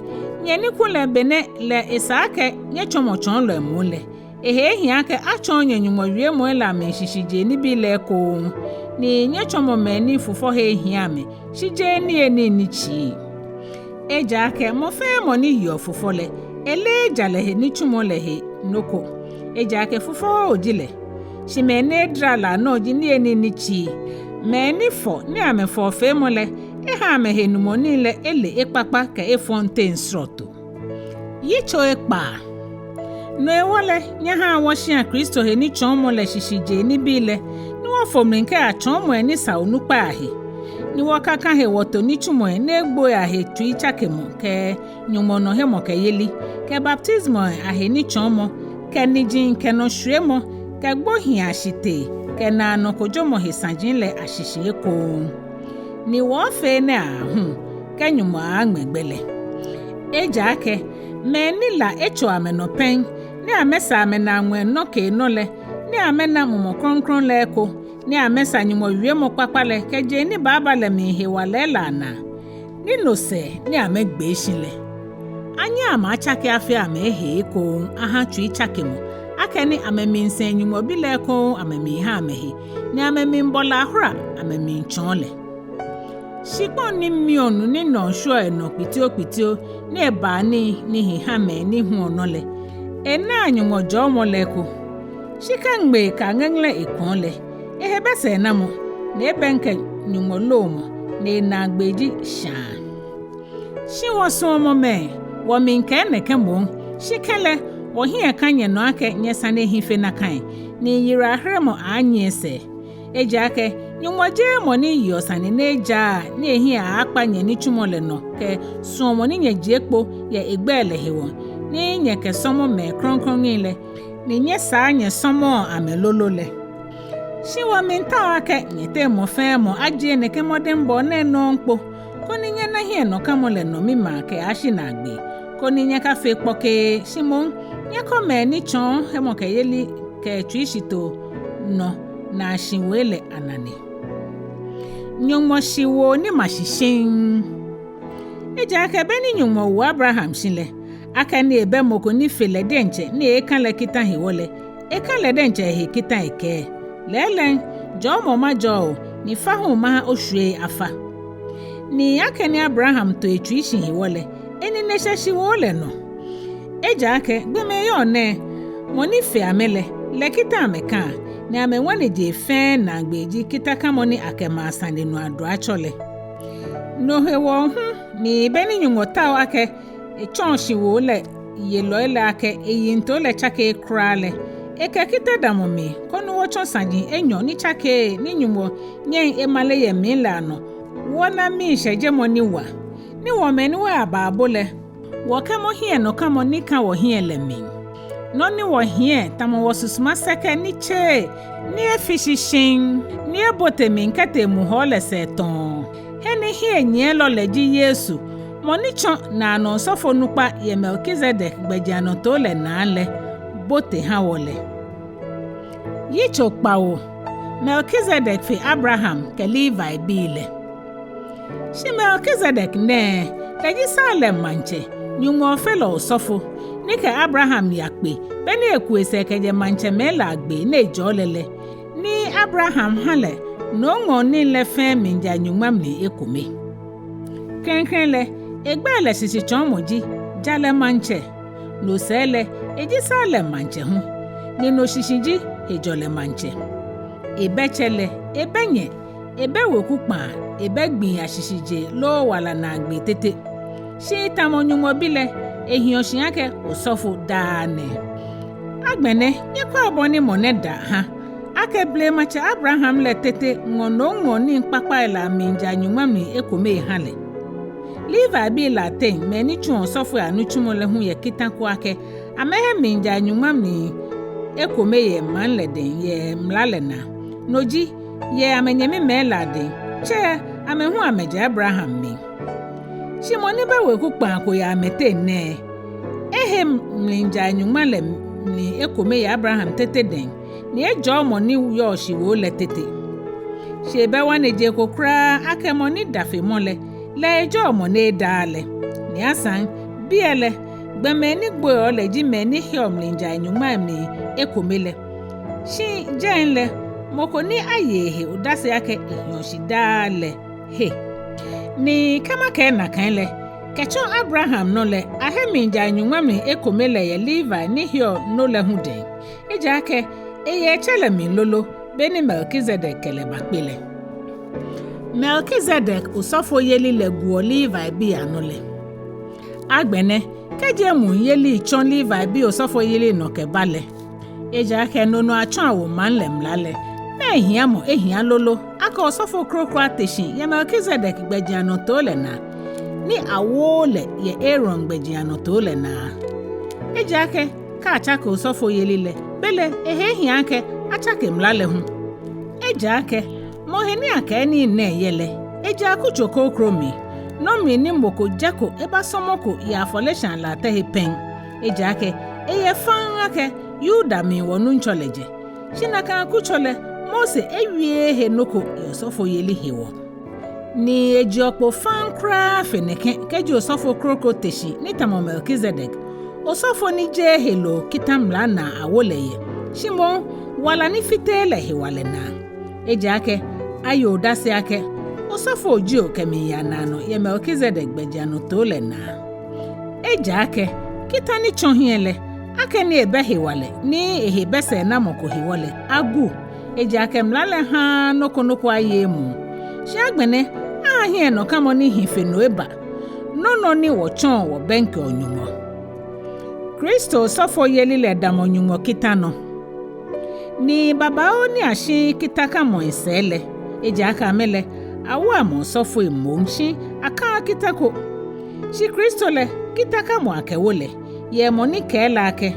nyɛ ni kulɛ benɛ lɛ esa akɛ nyɛtsɔmɔ tsɔɔlɔi moŋ lɛ, ehe ehia akɛ atsɔɔ nyɛ Nyɔŋmɔ wiemɔi lɛ amli shishijee nibii lɛ ekoŋŋ, ni nyɛtsɔmɔ mɛi ni fufɔhe ehia amɛ, shi jeee niyenii ni tsii. Ejaakɛ mɔ fɛɛ mɔ ni yeɔ fufɔ lɛ, eleee jalɛ he nitsumɔ lɛ he nɔ ko, ejaakɛ fufɔoo ji lɛ. Shi mɛi ni edara lɛ anɔ ji niyenii ni tsii, mɛi ni fɔ ni amɛfɔɔ feemɔ lɛ eha amɛhenumɔ nii lɛ ele ekpakpa kɛ efɔŋ teŋ srɔto. Yitso ekpaa. No hewɔ lɛ, nyɛhaa wɔshia Kristo he nitsɔɔmɔ lɛ shishijee nibii lɛ, ni wɔfo mli kɛya tsɔɔmɔi ni sa onukpai ahe, ni wɔkaka he wɔto nitsumɔi ni egboi ahe tsuitsakemɔ kɛ Nyɔŋmɔ nɔ hemɔkɛyeli, kɛ baptisimɔi ahe nitsɔɔmɔ, kɛ niji kɛ nɔshwiemɔ, kɛ gbohii ashitee, kɛ naanɔ kojomɔ he saji lɛ ashishi ekoŋŋ. Ni wɔɔfee enɛ aahu, kɛ Nyɔŋmɔ aaaŋmɛ gbɛ lɛ. Ejaakɛ mɛi ni la etso amɛnɔ pɛŋ, ni amɛsa amɛnaa ŋwɛi nɔkeenɔ lɛ, ni amɛna Mumɔ Krɔŋkrɔŋ lɛ eko, ni amɛsa Nyɔŋmɔ wiemɔ kpakpa lɛ kɛ je ni baaba lɛ mli hewalɛ lɛ anaa, ni no sɛɛ ni amɛgbee shi lɛ, anyɛɛɛ amɛ atsake afee amɛhe ekoŋŋ aha tsuitsakemɔ, akɛni amɛmiisɛŋ Nyɔŋmɔ Bi lɛ ekoŋŋ amɛmiiha amɛhe, ni amɛmiibɔ lɛ ahora amɛmiitsɔɔ lɛ. Shikpɔŋ ni miɔ nu ni nɔ shwieɔ enɔ kpitiokpitio, ni ebaa nii ni hi ha mɛi ni huɔ nɔ lɛ, enaa Nyɔŋmɔ jɔɔmɔ lɛ eko. Shi kɛ ŋmei kɛ aŋɛŋlɛ ekwɛɔ lɛ, ehe bɛ sɛɛnamɔ, ni ebɛŋkɛ Nyɔŋmɔ loomɔ, ni enaagbee ji shaa. Shi wɔsuɔmɔmɛi, wɔmiikɛɛ nɛkɛ moŋ, shi kɛlɛ, wɔhiɛ ka nyɛnɔ akɛ nyɛsane hi fe nakai, ni yiwalaheremɔ aaanyiɛ sɛɛ. Ejaakɛ Nyɔŋmɔ jeee mɔ ni yeɔ sane ni ejaaa ni ehiɛ aaakpa nyɛnitsumɔ lɛ nɔ kɛ suɔmɔ ni nyɛjie kpo yɛ egbɛi lɛ hewɔ, ni nyɛkɛsɔmɔ mɛi krɔŋkrɔŋi lɛ, ni nyɛsaa nyɛsɔmɔɔ amɛ lolo lɛ. Shi wɔmiitao akɛ nyɛteŋ mɔ fɛɛ mɔ ajie nɛkɛ mɔdɛŋbɔɔ nɛɛ nɔŋŋ kpo, koni nyɛna hiɛnɔkamɔ lɛ nɔmimaa kɛyashi naagbee, koni nyɛkafee kpɔkee, shi moŋ nyɛkɔ mɛi ni tsɔɔ hemɔkɛyeli kɛ tsuishitoo nɔ naa shiwoi lɛ anane. Nyɔŋmɔ shiwoo ni ma shi shiŋŋ. Ejaakɛ beni Nyɔŋmɔ wo Abraham shi lɛ, akɛni ebɛ mɔ ko ni fe lɛ diɛŋtsɛ ni eeeka lɛ kita hewɔ lɛ, eka lɛ diɛŋtsɛ ehe kita ekɛɛ: Lɛɛlɛŋ, jɔɔmɔ majɔɔ o, ni fa hu maha oshwiei afa. Ni akɛni Abraham to etsui shi hewɔ lɛ, enine shɛ shiwoo lɛ nɔ. Ejaakɛ gbɔmɛi yɔɔ nɛɛ, mɔ ni fe amɛ lɛ, lɛ kita amɛkaa, ni amɛŋwanejee fɛɛ naagbee ji kitakamɔ ni akɛmaa sane nɔ aduatsɔ lɛ. No hewɔ hu ni be ni Nyɔŋmɔ tao akɛ etsɔɔ shiwoo lɛ yelɔi lɛ akɛ eyiŋtoo lɛ tsakeee kwraa lɛ, ekɛ kita damɔ mli, koni wɔtsɔ saji enyɔ ni tsakeee ni Nyɔŋmɔ nyɛŋ emale yɛ mli lɛ anɔ, wɔna miishɛjemɔ ni wa, ni wɔ mɛi ni wɔyabaa bo lɛ, wɔkɛmɔ hiɛnɔkamɔ ni kã wɔhiɛ lɛ mli. Nɔ ni wɔhiɛ tamɔ wɔsusuma sɛkɛ ni tseee, ni efi shi shiŋŋ, ni ebote mli kɛtee muhɔɔ lɛ sɛɛ tɔɔ, he ni hiɛnyiɛlɔ lɛ ji Yesu, mɔ ni tsɔ naanɔ osɔfonukpa yɛ Melkizedek gbɛjianɔtoo lɛ naa lɛ, bote ha wɔ lɛ. Yitso kpawo. Melkizedek fe Abraham kɛ Levibii lɛ. Shi Melkizedek nɛɛ, lɛ ji Salem maŋtsɛ, Nyɔŋmɔ felɔ osɔfo, ni kɛ Abraham yakpe, be ni eku esɛɛ kɛjɛ maŋtsɛmɛi lɛ agbee ni ejɔɔ lɛ lɛ, ni Abraham ha lɛ nomŋɔɔ nii lɛ fɛɛ mlijai nyɔŋma mli ekome. Klɛŋklɛŋ lɛ, egbɛi lɛ shishitsɔɔmɔ ji Jalɛ Maŋtsɛ. No sɛɛ lɛ, eji Salem maŋtsɛ hu, ni no shishi ji Hejɔlɛ Maŋtsɛ. Ebɛ tsɛ lɛ, ebɛ nyɛ, ebɛ weku kpaa, ebɛ gbii ashishijee loo wala naagbee tete. Shi tamɔ Nyɔŋmɔ bi lɛ, ehiɔ shi akɛ osɔfo daa nɛɛ. Agbɛnɛ, nyɛkwɛa bɔ ni mɔ nɛɛ da ha, akɛ blematsɛ Abraham lɛ tete ŋɔ nomŋɔɔ nii kpakpai lɛ amlijai nyɔŋma mli ekome eha lɛ. Levibii lɛ ateŋ mɛi ni tsuɔ osɔfoi anitsumɔ lɛ hu yɛ kita ko akɛ amɛhe mlijai nyɔŋma mli ekome yɛ maŋ lɛ dɛŋ yɛ mla lɛ naa. No ji, yɛ amɛnyɛmimɛi lɛ adɛŋ, tsɛ amɛ hu amɛjɛ Abraham mli. Shi mɔ ni bɛ weku kpaa ko yɛ amɛteŋ nɛɛ, ehe mlijai nyɔŋma lɛ mli ekome yɛ Abraham tete dɛŋ, ni ejɔɔ mɔ ni yɔɔ shiwoo lɛ tete. Shi ebɛ ŋwanejee ko kwraa akɛ mɔ ni da fe mɔ lɛ, lɛ ejɔɔ mɔ ni edaaa lɛ. Ni asaŋ, biɛ lɛ, gbɔmɛi ni gboiɔ lɛ ji mɛi ni heɔ mlijai nyɔŋmai mli ekome lɛ. Shi jɛi lɛ, mɔ ko ni aye ehe odase akɛ ehiɔ shi daa lɛ he. Ni kɛ makɛɛ nakai lɛ, kɛtsɔ Abraham nɔ lɛ, ahe mlijai nyɔŋma mli ekome lɛ yɛ Levi ni heɔ no lɛ hu dɛŋ. Ejaakɛ eyɛ etsɛ lɛ mli lolo, be ni Melkizedek kɛ lɛ bakpe lɛ. Melkizedek osɔfoyeli lɛ guɔ Levibii anɔ lɛ. Agbɛnɛ, kɛji emuu yeli tsɔ Levibii osɔfoyeli nɔ kɛba lɛ, ejaakɛ no nɔ atsɔ awo maŋ lɛ mla lɛ, mɛɛ hiamɔ ehia lolo akɛ osɔfo kroko ate shi yɛ Melkizedek gbɛjianɔtoo lɛ naa, ni awooo lɛ yɛ Aaron gbɛjianɔtoo lɛ naa? Ejaakɛ kɛ atsake osɔfoyeli lɛ, belɛ ehe ehia akɛ atsake mla lɛ hu. Ejaakɛ mɔ he ni akɛɛ nii nɛɛ yɛ lɛ, ejɛ akutso kroko mli, nɔ mli ni mɔ ko jɛko ebasɔmɔko yɛ afɔleshaa latɛ he pɛŋ. Ejaakɛ eyɛ faŋŋ akɛ Yuda mli wɔ Nuŋtsɔ lɛ jɛ. Shi nakai akutso lɛ, Mose ewieee he nɔ ko yɛ osɔfoyeli hewɔ. Ni ejeɔ kpo faŋŋ kwraa fe nɛkɛ, kɛji osɔfo kroko te shi ni tamɔ Melkizedek, osɔfo ni jeee heloo kita mla naa awo lɛ yɛ, shi moŋ wala ni fiteee lɛ hewalɛ naa. Ejaakɛ aye odase akɛ, osɔfo jio kɛmiiya naanɔ yɛ Melkizedek gbɛjianɔtoo lɛ naa. Ejaakɛ kita ni tsɔ hiɛ lɛ, akɛni ebɛ hewalɛ ni ehe bɛ sɛɛnamɔ ko hewɔ lɛ, agu. Ejaakɛ mla lɛ haaa nɔ ko nɔ ko aye emuu. Shi agbɛnɛ, aha hiɛnɔkamɔ ni hi fe no eba, nɔ nɔ ni wɔtsɔɔ wɔbɛŋkɛɔ Nyɔŋmɔ. Kristo osɔfoyeli lɛ damɔ Nyɔŋmɔ kita nɔ. Ni babaoo ni ashiii kitakamɔi sɛɛ lɛ, ejaakɛ amɛ lɛ, awo amɛ osɔfoi moŋ shi akaaa kita ko. Shi Kristo lɛ, kitakamɔ akɛwo lɛ, yɛ mɔ ni kɛɛ lɛ akɛ,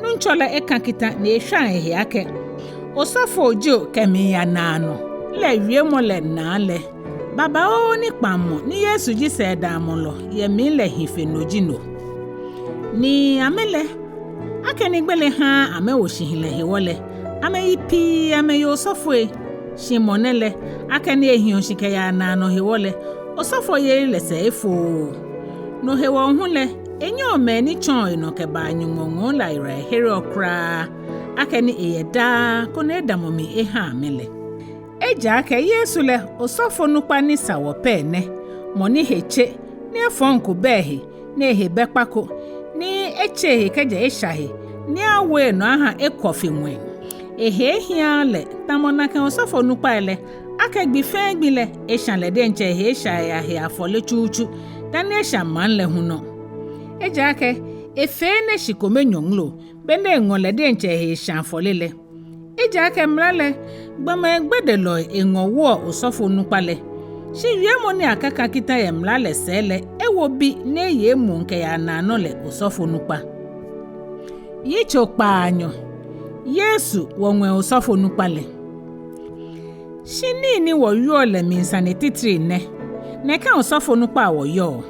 Nuŋtsɔ lɛ eka kita ni eshwaŋ ehe akɛ, osɔfo jio kɛmiiya naanɔ. Lɛ wiemɔ lɛ naa lɛ, babaoo ni kpaŋmɔ ni Yesu ji sɛɛdaamɔlɔ yɛ mli lɛ hi fe no ji no. Ni amɛ lɛ, akɛni gbele haaa amɛwo shihilɛ hewɔ lɛ, amɛyi pii amɛye osɔfoi. Shi mɔ nɛɛ lɛ, akɛni ehiɔ shi kɛyaa naanɔ hewɔ lɛ, osɔfoyeli lɛ sɛɛ efooo. No hewɔ hu lɛ, enyɛɔ mɛi ni tsɔɔ enɔ kɛbaa Nyɔŋmɔ ŋɔɔ lɛ ayiwala ehereɔ kwraa, akɛni eyɛ daa koni edamɔ mli eha amɛ lɛ. Ejaakɛ Yesu lɛ, osɔfonukpa ni sa wɔ pɛ nɛ, mɔ ni he tse, ni efɔŋ ko bɛ ehe, ni ehe bɛ kpa ko, ni etse ehe kɛjɛ esha he, ni awo enɔ aha ekwɔ fe ŋwɛi. Ehe hiaa lɛ, tamɔ nakai osɔfonukpai lɛ, akɛ gbi fɛɛ gbi lɛ, eshã lɛ diɛŋtsɛ ehe esha eyahe afɔle tsutsu, dani eshã maŋ lɛ hu nɔ. Ejaakɛ efee enɛ shii kome nyɔŋlo, be ni eŋɔ lɛ diɛŋtsɛ ehe esha afɔle lɛ. Ejaakɛ mla lɛ, gbɔmɛi gbedelɔi eŋɔ woɔ osɔfonukpa lɛ. Shi wiemɔ ni akɛkã kitã yɛ mla lɛ sɛɛ lɛ, ewo bi ni eye emuu kɛya naanɔ lɛ osɔfonukpa. Yitso kpaanyɔ. Yesu, wɔŋwɛi osɔfonukpa lɛ. Shi nii ni wɔwieɔ lɛ mli sane titri nɛ: nɛkɛ osɔfonukpa wɔyɔɔ.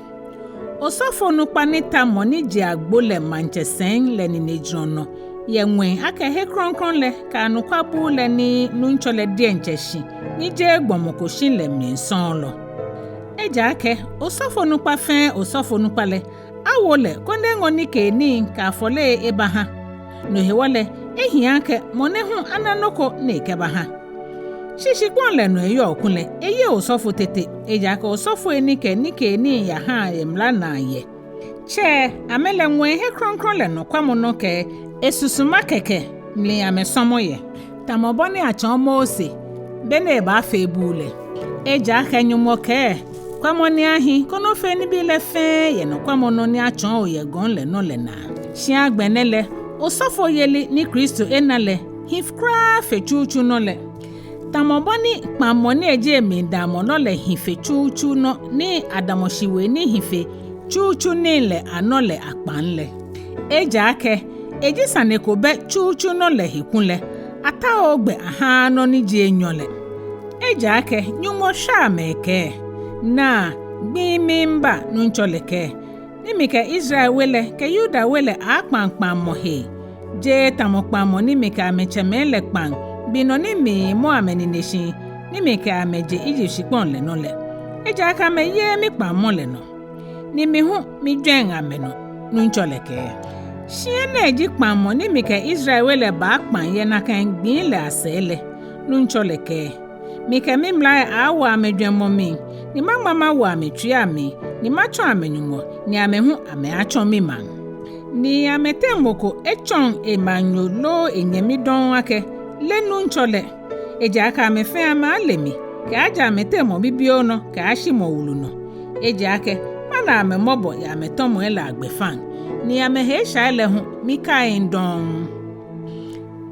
Osɔfonukpa ni ta mɔ ni je agbo lɛ maŋtsɛsɛi lɛ ninejurɔ nɔ yɛ ŋwɛi akɛ he krɔŋkrɔŋ lɛ kɛ anɔkwa buu lɛ ni Nuŋtsɔ lɛ diɛŋtsɛ shi ni jeee gbɔmɔ ko shi lɛ mli sɔɔlɔ. Ejaakɛ osɔfonukpa fɛɛ osɔfonukpa lɛ, awo lɛ koni eŋɔ nikeenii kɛ afɔlei ebahã. No hewɔ lɛ, ehi akɛ mɔ nɛɛ hu ana nɔ ko ni ekɛbahã. Shi shikpɔŋ lɛ nɔ eyɔɔ kulɛ, eyeee osɔfo tete, ejaakɛ osɔfoi ni kɛ nikeenii yahãa yɛ mla naa yɛ. Tsɛ, amɛ lɛ ŋwɛi he krɔŋkrɔŋ lɛ nɔkwɛmɔnɔ kɛ esusuma kɛkɛ mli amɛsɔmɔ yɛ, tamɔ bɔ ni atsɔɔ Mose be ni ebaafee buu lɛ. Ejaakɛ Nyɔŋmɔ kɛɛ: Kwɛmɔ ni ahi, koni ofee nibii lɛ fɛɛ yɛ nɔkwɛmɔnɔ ni atsɔɔ o yɛ gɔŋ lɛ nɔ lɛ naa. Shi agbɛnɛ lɛ, osɔfoyeli ni Kristo ena lɛ hi kwraa fe tsutsu nɔ lɛ, tamɔ bɔ ni kpaŋmɔ ni eji emli damɔ nɔ lɛ hi fe tsutsu nɔ ni adamɔ shiwoi ni hi fe tsutsu nii lɛ anɔ lɛ akpaŋ lɛ. Ejaakɛ eji sane ko bɛ tsutsu nɔ lɛ he kulɛ, ataooo gbɛ ahãaa nɔ ni ji enyɔ lɛ. Ejaakɛ Nyɔŋmɔ shwa amɛ ekɛɛ: Naa, gbii miiba, Nuŋtsɔ lɛ kɛɛ, ni mikɛ Israel we lɛ kɛ Yuda we lɛ aaakpaŋ kpaŋmɔ hee, jeee tamɔ kpaŋmɔ ni mikɛ amɛtsɛmɛi lɛ kpaŋ gbi nɔ ni mimɔ amɛnineshi ni mikɛ amɛ je Ijipt shikpɔŋ lɛ nɔ lɛ. Ejaakɛ amɛyeee mikpaŋmɔ lɛ nɔ, ni mi hu mijwɛŋ amɛnɔ, Nuŋtsɔ lɛ kɛɛ. Shi enɛ ji kpaŋmɔ ni mikɛ Israel we lɛ baakpaŋ yɛ nakai gbii lɛ asɛɛ lɛ, Nuŋtsɔ lɛ kɛɛ. Mikɛ mimlai aaawo amɛjwɛŋmɔ mli, ni maŋma mawo amɛtsuii amli, ni matsɔ amɛ Nyɔŋmɔ, ni amɛ hu amɛaatsɔ mimaŋ. Ni amɛteŋ mɔ ko etsɔŋ emaŋnyo loo enyɛmi dɔŋŋ akɛ: Le Nuŋtsɔ lɛ. Ejaakɛ amɛ fɛɛ amɛaale mi, kɛaajɛ amɛteŋ mɔ bibioo nɔ kɛyashi mɔ wulu nɔ. Ejaakɛ mana amɛ mɔbɔ yɛ amɛtɔmɔi lɛ agbɛfaŋ, ni amɛhe eshai lɛ hu mikaiŋ dɔŋŋ.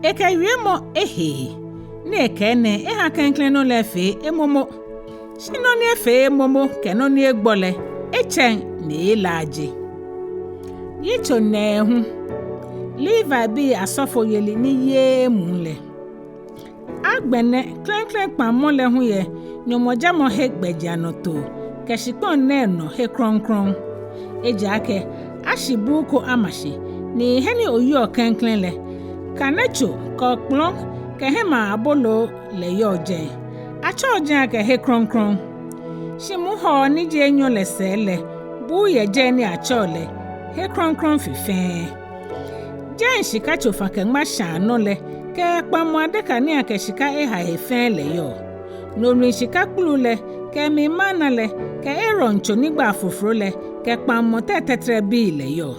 Ekɛ wiemɔ ehee, ni ekɛɛ enɛ ehã klɛŋklɛŋ nɔ lɛ efee emomo. Shi nɔ ni efee emomo kɛ nɔ ni egbɔ lɛ, etsɛŋ ni elaaje. Yitso nɛɛhu. Levibii asɔfoyeli ni yeee emuu lɛ. Agbɛnɛ klɛŋklɛŋ kpaŋmɔ lɛ hu yɛ Nyɔŋmɔjamɔ he gbɛjianɔtoo kɛ shikpɔŋ nɛɛ nɔ he krɔŋkrɔŋ. Ejaakɛ ashi buu ko ama shi, ni he ni oyiɔ klɛŋklɛŋ lɛ, kanetso kɛ okpɔlɔ kɛ hiɛmaa aboloo lɛ yɔɔ jɛi. Atsɛɔ jɛi akɛ he krɔŋkrɔŋ. Shi muhɔɔ ni ji enyɔ lɛ sɛɛ lɛ, buu yɛ jɛi ni atsɛɔ lɛ he krɔŋkrɔŋ fe fɛɛ. Jɛi shika tsofa-kɛ-ŋma-shaa nɔ lɛ kɛ kpaŋmɔ adeka ni akɛ shika eha he fɛɛ lɛ yɔɔ. No mli shika kpulu lɛ kɛ emli mana lɛ kɛ Aaron tso ni gba afofro lɛ kɛ kpaŋmɔ tɛi tɛtrɛbii lɛ yɔɔ.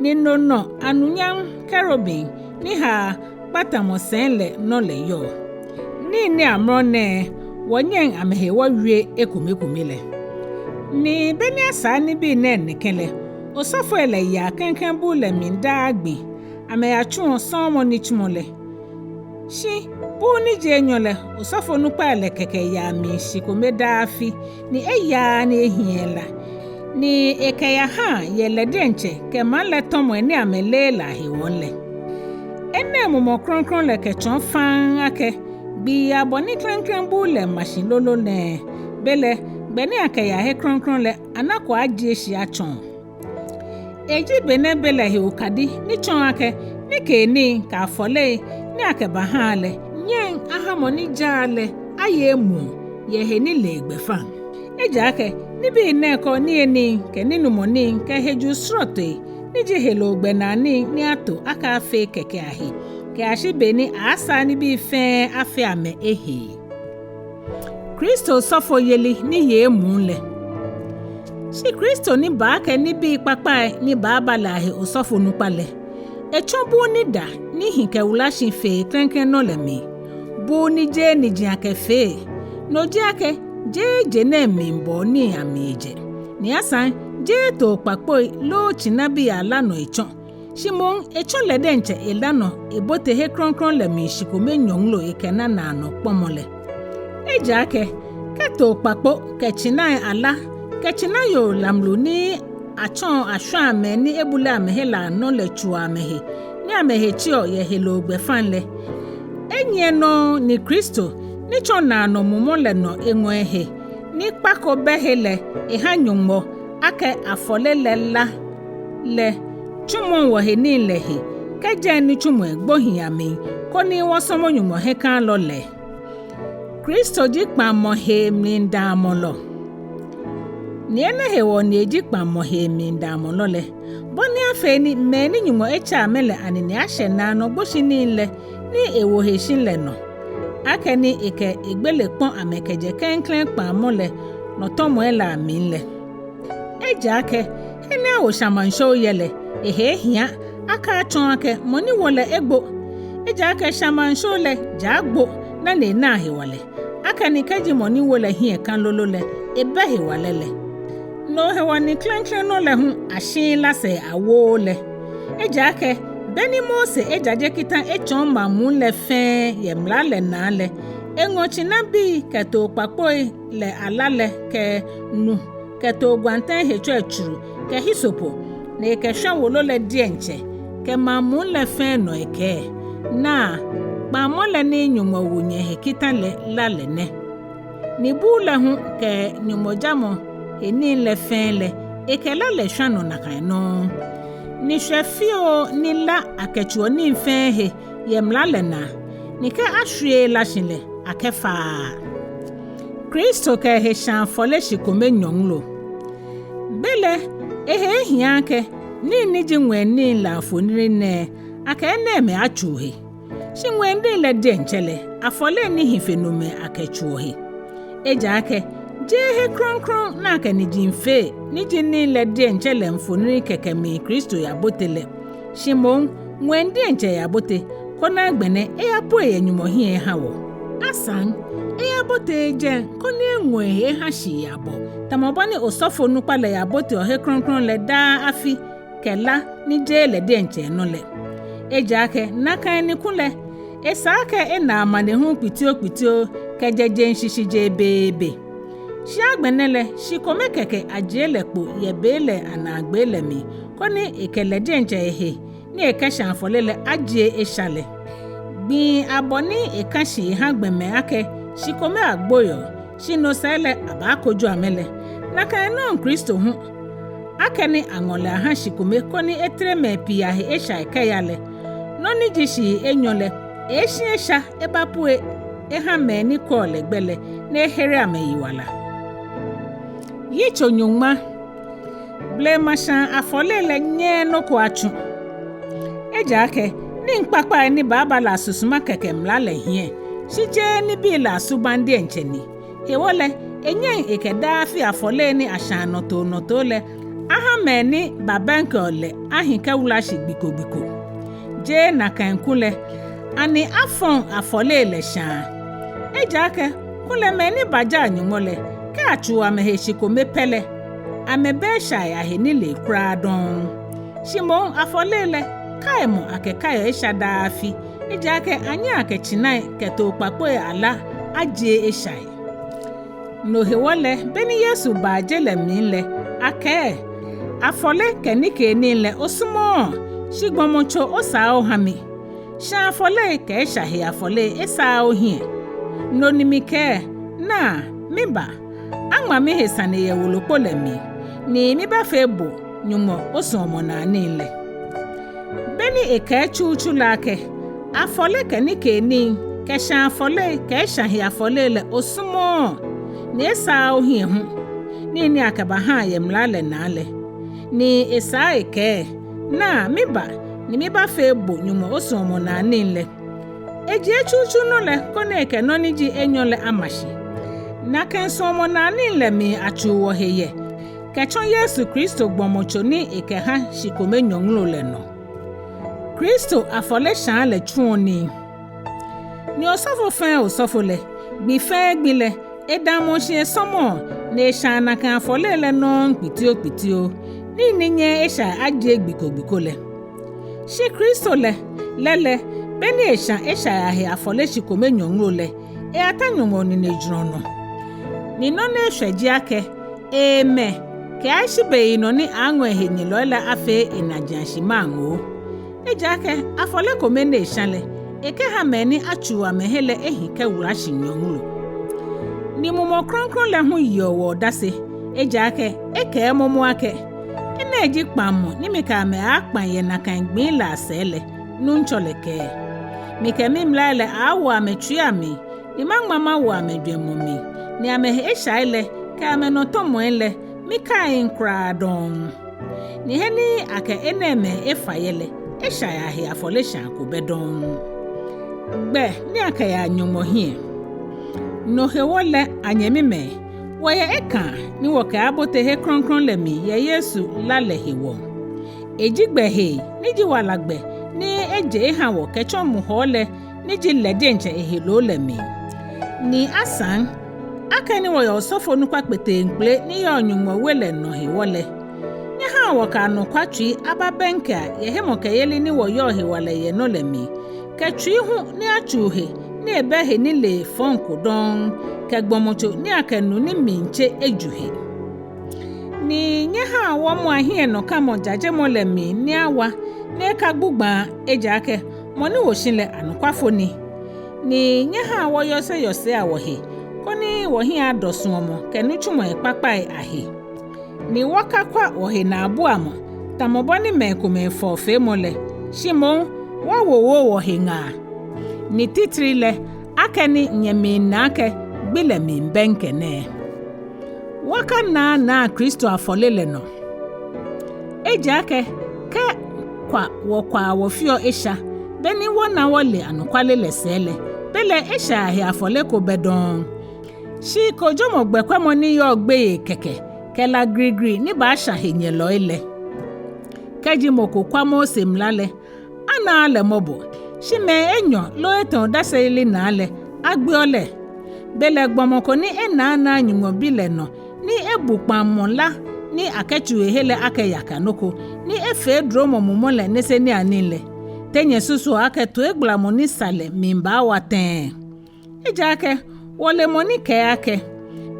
Ni no nɔ anunyam kerubim ni haa kpatamɔ sɛi lɛ nɔ lɛ yɔɔ. Nii ni amrɔ nɛɛ wɔnyɛŋ amɛhe wɔwie ekomekome lɛ. Ni be ni asaa nibii nɛɛ nɛkɛ lɛ, osɔfoi lɛ yaa klɛŋklɛŋ buu lɛ mli daa gbi, amɛyatsuɔ sɔɔmɔ nitsumɔ lɛ. Shi buu ni ji enyɔ lɛ, osɔfonukpai lɛ kɛkɛ yaa mli shii kome daa afi, ni eyaaa ni ehiɛɛɛ la. Ni ekɛyahaa yɛ lɛ diɛŋtsɛ kɛ maŋ lɛ tɔmɔi ni amɛleee lɛ ahewɔ lɛ. Enɛ Mumɔ Krɔŋkrɔŋ lɛ kɛtsɔɔ faŋŋ akɛ gbii abɔ ni klɛŋklɛŋ buu lɛ ma shi lolo nɛɛ, belɛ gbɛ ni akɛyaa he krɔŋkrɔŋ lɛ anako ajie shi atsɔɔ. Eji benɛ be lɛ he okadi ni tsɔɔ akɛ nikeenii kɛ afɔlei ni akɛbahaa lɛ nyɛŋ aha mɔ ni jaa lɛ aye emuu yɛ he nilee gbɛfaŋ. Ejaakɛ nibii nɛɛ kɔɔ niyenii kɛ ninumɔnii kɛ hejuu srɔtoi ni ji heloo gbɛnaa nii ni ato akɛ afee kɛkɛ ahe, kɛyashi be ni aaasaa nibii fɛɛ afee amɛ ehee. Kristo osɔfoyeli ni yeee emuu lɛ. Shi Kristo ni ba akɛ nibii kpakpai ni baaba lɛ ahe osɔfonukpa lɛ, etsɔ buu ni da ni ni hi kɛwula shi fe klɛŋklɛŋ nɔ lɛ mli. Buu ni jeee niji akɛfee. No ji akɛ, jeee je nɛɛ mli bɔɔ nii amli ejɛ. Ni asaŋ, jeee too kpakpoi loo tsinabii ala nɔ etsɔ. Shi moŋ etsɔ lɛ diɛŋtsɛ ela nɔ ebote he krɔŋkrɔŋ lɛ mli shikome nyɔŋlo ekɛna naanɔ kpɔmɔ lɛ. Ejaakɛ, kɛ too kpakpo kɛ tsinai ala, kɛ tsinayoo lamlu ni atsɔɔ ashwaa mɛi ni ebule amɛhe lɛ anɔ lɛ tsuɔ amɛhe, ni amɛhe tseɔ yɛ heloo gbɛfaŋ lɛ, enyiɛ nɔŋŋ ni Kristo, ni tsɔ naanɔ mumɔ lɛ nɔ eŋɔ ehe, ni kpa ko bɛ he lɛ eha Nyɔŋmɔ akɛ afɔle lɛ la lɛ, tsumɔŋ wɔhe nii lɛ he, kɛjɛ nitsumɔi gbohii amli, koni wɔsɔmɔ Nyɔŋmɔ hiɛkalɔ lɛ. Kristo ji kpaŋmɔ hee mlidamɔlɔ. Ni enɛ hewɔ ni eji kpaŋmɔ hee mlidamɔlɔ lɛ, bɔ ni afee ni mɛi ni Nyɔŋmɔ etsɛ amɛ lɛ anine ashɛ naanɔ gboshinii lɛ ni ewo he shi lɛ nɔ, akɛni ekɛ egbele kpɔ amɛ kɛjɛ klɛŋklɛŋ kpaŋmɔ lɛ nɔtɔmɔi lɛ amli lɛ. Ejaakɛ, he ni awo shamaŋsheo yɛ lɛ, ehe ehia, akɛ atsɔɔ akɛ mɔ ni wo lɛ egbo. Ejaakɛ shamaŋsheo lɛ, ja agbo, dani ena hewalɛ, akɛni kɛji mɔ ni wo lɛ hiɛ ka lolo lɛ, ebɛ hewalɛ lɛ. No hewɔ ni klɛŋklɛŋ nɔ lɛ hu ashiii la sɛɛ awooo lɛ. Ejaakɛ, beni Mose ejaje kita etsɔɔ maŋ muu lɛ fɛɛ yɛ mla lɛ naa lɛ, eŋɔ tsinabii kɛ too kpakpoi lɛ ala lɛ kɛ nu kɛ too gwantɛŋ hetsɔi tsuru kɛ hisopo, ni ekɛshwa wolo lɛ diɛŋtsɛ kɛ maŋ muu lɛ fɛɛ nɔ ekɛɛ: Naa, kpaŋmɔ lɛ ni Nyɔŋmɔ wo nyɛhe kita lɛ la lɛ nɛ. Ni buu lɛ hu kɛ Nyɔŋmɔjamɔ he nii lɛ fɛɛ lɛ, ekɛ la lɛ shwa nɔ nakai nɔŋŋ. Ni shwɛ fioo ni la akɛtsuuɔ nii fɛɛ he yɛ mla lɛ naa, ni kɛ ashwieee la shi lɛ, akɛfaaa. Kristo kɛ ehe shaa afɔle shikome nyɔŋlo. Belɛ, ehe ehia akɛ nii ni ji ŋwɛinii lɛ afoniri nɛɛ, akɛ enɛɛmɛi atsuu he. Shi ŋwɛinii lɛ diɛŋtsɛ lɛ, afɔlei ni hi fe nomɛi akɛtsuuɔ he. Ejaakɛ, jeee he krɔŋkrɔŋ ni akɛ niji fee, ni ji nii lɛ diɛŋtsɛ lɛ mfoniri kɛkɛ mli Kristo yabote lɛ, shi moŋ ŋwɛi diɛŋtsɛ eyabote, koni agbɛnɛ eyapue yɛ Nyɔŋmɔ hiɛ eha wɔ. Asaŋ, eyaboteee jɛi koni eŋɔ ehe eha shii abɔ, tamɔ bɔ ni osɔfonukpa lɛ yaboteɔ he krɔŋkrɔŋ lɛ daa afi kɛ la ni jeee lɛ diɛŋtsɛ enɔ lɛ. Ejaakɛ nakai ni kulɛ, esa akɛ ena amanehulu kpitiokpitio kɛjɛ jeŋ shishijee beebe. Shi agbɛnɛ lɛ, shi kome kɛkɛ ajie lɛ kpo yɛ bei lɛ anaagbee lɛ mli, koni ekɛ lɛ diɛŋtsɛ ehe ni ekɛsha afɔle lɛ ajie esha lɛ. Gbii abɔ ni eka shi eha gbɔmɛi akɛ shi kome agboiɔ, shi no sɛɛ lɛ abaakojo amɛ lɛ, nakai nɔŋŋ Kristo hu, akɛni aŋɔ lɛ aha shi kome koni etere mɛi pii ahe eshai kɛya lɛ, nɔ ni ji shii enyɔ lɛ, eeshi esha ebapue eha mɛi ni kwɛɔ lɛ gbɛ lɛ, ni ehere amɛyiwala. Yitso nyɔŋma. Blema shaa afɔle lɛ nyɛɛɛ nɔ ko atsu. Ejaakɛ, nii kpakpai ni baaba lɛ asusuma kɛkɛ mla lɛ hiɛ, shi jeee nibii lɛ asubaŋ diɛŋtsɛ ni. Hewɔ lɛ, enyɛŋ ekɛ daa afi afɔle ni ashaa nɔtoo nɔtoo lɛ aha mɛi ni babɛŋkɛɔ lɛ ahi kɛwula shi gbi ko gbi ko. Jeee nakai kulɛ, ani afɔŋ afɔle lɛ shaa? Ejaakɛ, kulɛ mɛi ni bajaa Nyɔŋmɔ lɛ, kɛ atsuu amɛhe shi kome pɛ lɛ, amɛbɛ eshai ahe nilee kwraa dɔŋŋ. Shi moŋ afɔle lɛ, kaimɔ akɛkaiɔ esha daa afi, ejaakɛ anyɛŋ akɛ tsinai kɛ too kpakpoi ala ajie eshai. No hewɔ lɛ, beni Yesu baa je lɛ mli lɛ, akɛɛ: Afɔle kɛ nikeenii lɛ osumɔɔɔ, shi gbɔmɔtso osaa oha mi. Shaa afɔle kɛ esha he afɔle esaaa ohiɛ. No ni mikɛɛ: Naa, miba, aŋma mihe sane yɛ wolokpo lɛ mli, ni mibaafee bo Nyɔŋmɔ osuɔmɔnaanii lɛ. Beni ekɛɛ tsutsu lɛ akɛ: Afɔle kɛ nikeenii kɛ shaa afɔle kɛ esha he afɔle lɛ osumɔɔɔ, ni esaaa ohiɛ hu, nii ni akɛbahaa yɛ mla lɛ naa lɛ, ni esaa ekɛɛ: Naa, miba, ni mibaafee bo Nyɔŋmɔ osuɔmɔnaanii lɛ. Ejie tsutsu nɔ lɛ koni ekɛ nɔ ni ji enyɔ lɛ ama shi. Nakai suɔmɔnaanii lɛ mli atsuu wɔhe yɛ, kɛtsɔ Yesu Kristo gbɔmɔtso ni ekɛha shi kome nyɔŋlo lɛ nɔ. Kristo afɔleshaa lɛ tsuɔ nii. Ni osɔfo fɛɛ osɔfo lɛ, gbi fɛɛ gbi lɛ, edamɔɔ shi esɔmɔɔ, ni eshãa nakai afɔlei lɛ nɔŋŋ kpitiokpitio, nii ni nyɛɛɛ eshai ajie gbi ko gbi ko lɛ. Shi Kristo lɛ, lɛ lɛ, be ni eshã eshai ahe afɔle shi kome nyɔŋlo lɛ, eyata Nyɔŋmɔ ninejurɔ nɔ. Ni nɔ ni eshwɛ ji akɛ, eemɛ kɛyashi beyinɔ ni aaaŋɔ ehenyɛlɔi lɛ afee enajiashi maaŋoo. Ejaakɛ afɔle kome ni eshã lɛ, ekɛhã mɛi ni atsuu amɛhe lɛ ehi kɛwula shi nyɔŋlo. Ni Mumɔ Krɔŋkrɔŋ lɛ hu yeɔ wɔ odase, ejaakɛ ekɛɛ momo akɛ, enɛ ji kpãŋmɔ ni mikɛ amɛ aaakpãŋ yɛ nakai gbii lɛ asɛɛ lɛ, Nuŋtsɔ lɛ kɛɛ. Mikɛ mimlai lɛ aaawo amɛtsuii amli, ni maŋma mawo amɛjwɛŋmɔ mli, ni amɛhe eshai lɛ kɛ amɛnɔtɔmɔi lɛ, mikaiŋ kwraa dɔŋŋ. Ni he ni akɛ enɛɛmɛi efa yɛ lɛ, eshai ahe afɔleshaa ko bɛ dɔŋŋ. Gbɛ ni akɛyaa Nyɔŋmɔ hiɛ. No hewɔ lɛ, anyɛmimɛi, wɔyɛ ekãa ni wɔkɛaabote he krɔŋkrɔŋ lɛ mli yɛ Yesu la lɛ hewɔ. Eji gbɛ hee ni ji wala gbɛ ni eje ehã wɔ kɛtsɔ muhɔɔ lɛ ni ji lɛ diɛŋtsɛ eheloo lɛ mli. Ni asaŋ, akɛni wɔyɛ osɔfo nukpa kpeteŋkpele ni yɔɔ Nyɔŋmɔ we lɛ nɔ hewɔ lɛ, nyɛhãa wɔkɛ anɔkwa tsui ababɛŋkɛa yɛ hemɔkɛyeli ni wɔyɔɔ hewalɛ yɛ nɔ lɛ mli, kɛ tsui hu ni atsuu he ni ebɛ henilee fɔŋ ko dɔŋŋ, kɛ gbɔmɔtso ni akɛ nu ni mli tse eju he. Ni nyɛhãa wɔmɔa hiɛnɔkãmɔ jajemɔ lɛ mli ni awa ni ekagbugbãa, ejaakɛ mɔ ni wo shi lɛ anɔkwafo ni. Ni nyɛhãa wɔyɔseyɔsea wɔhe, koni wɔhiɛ adɔ suɔmɔ kɛ nitsumɔi kpakpai ahe. Ni wɔkakwa wɔhe naabuamɔ, tamɔ bɔ ni mɛi komɛi fɔɔ feemɔ lɛ, shi moŋ wɔwowoo wɔhe ŋaa. Ni titri lɛ, akɛni nyɛmiina akɛ gbi lɛ miibɛŋkɛ nɛɛ. Wɔkanaanaa Kristo afɔle lɛ nɔ. Ejaakɛ kɛ kwa wɔkwaa wɔfeɔ esha, be ni wɔna wɔle anɔkwale lɛ sɛɛ lɛ, belɛ eshai ahe afɔle ko bɛ dɔŋŋ. Shi kojomɔ gbɛkwɛmɔ ni yɔɔ gbeyei kɛkɛ, kɛ la grigri ni baashã henyɛlɔi lɛ. Kɛji mɔ ko kwa Mose mla lɛ, anaaa lɛ mɔbɔ, shi mɛi enyɔ loo etɛ odaseyeli naa lɛ, agbeɔ lɛ. Belɛ gbɔmɔ ko ni enaanaa Nyɔŋmɔ Bi lɛ nɔ, ni ebu kpãŋmɔ la ni akɛtsuu ehe lɛ akɛ yaka nɔ ko, ni efee dromɔ mumɔ lɛ niseniianii lɛ, te nyɛsusuɔ akɛ toigbalamɔ ni sa lɛ mli baawa tɛŋŋ? Ejaakɛ wɔle mɔ ni kɛɛ akɛ,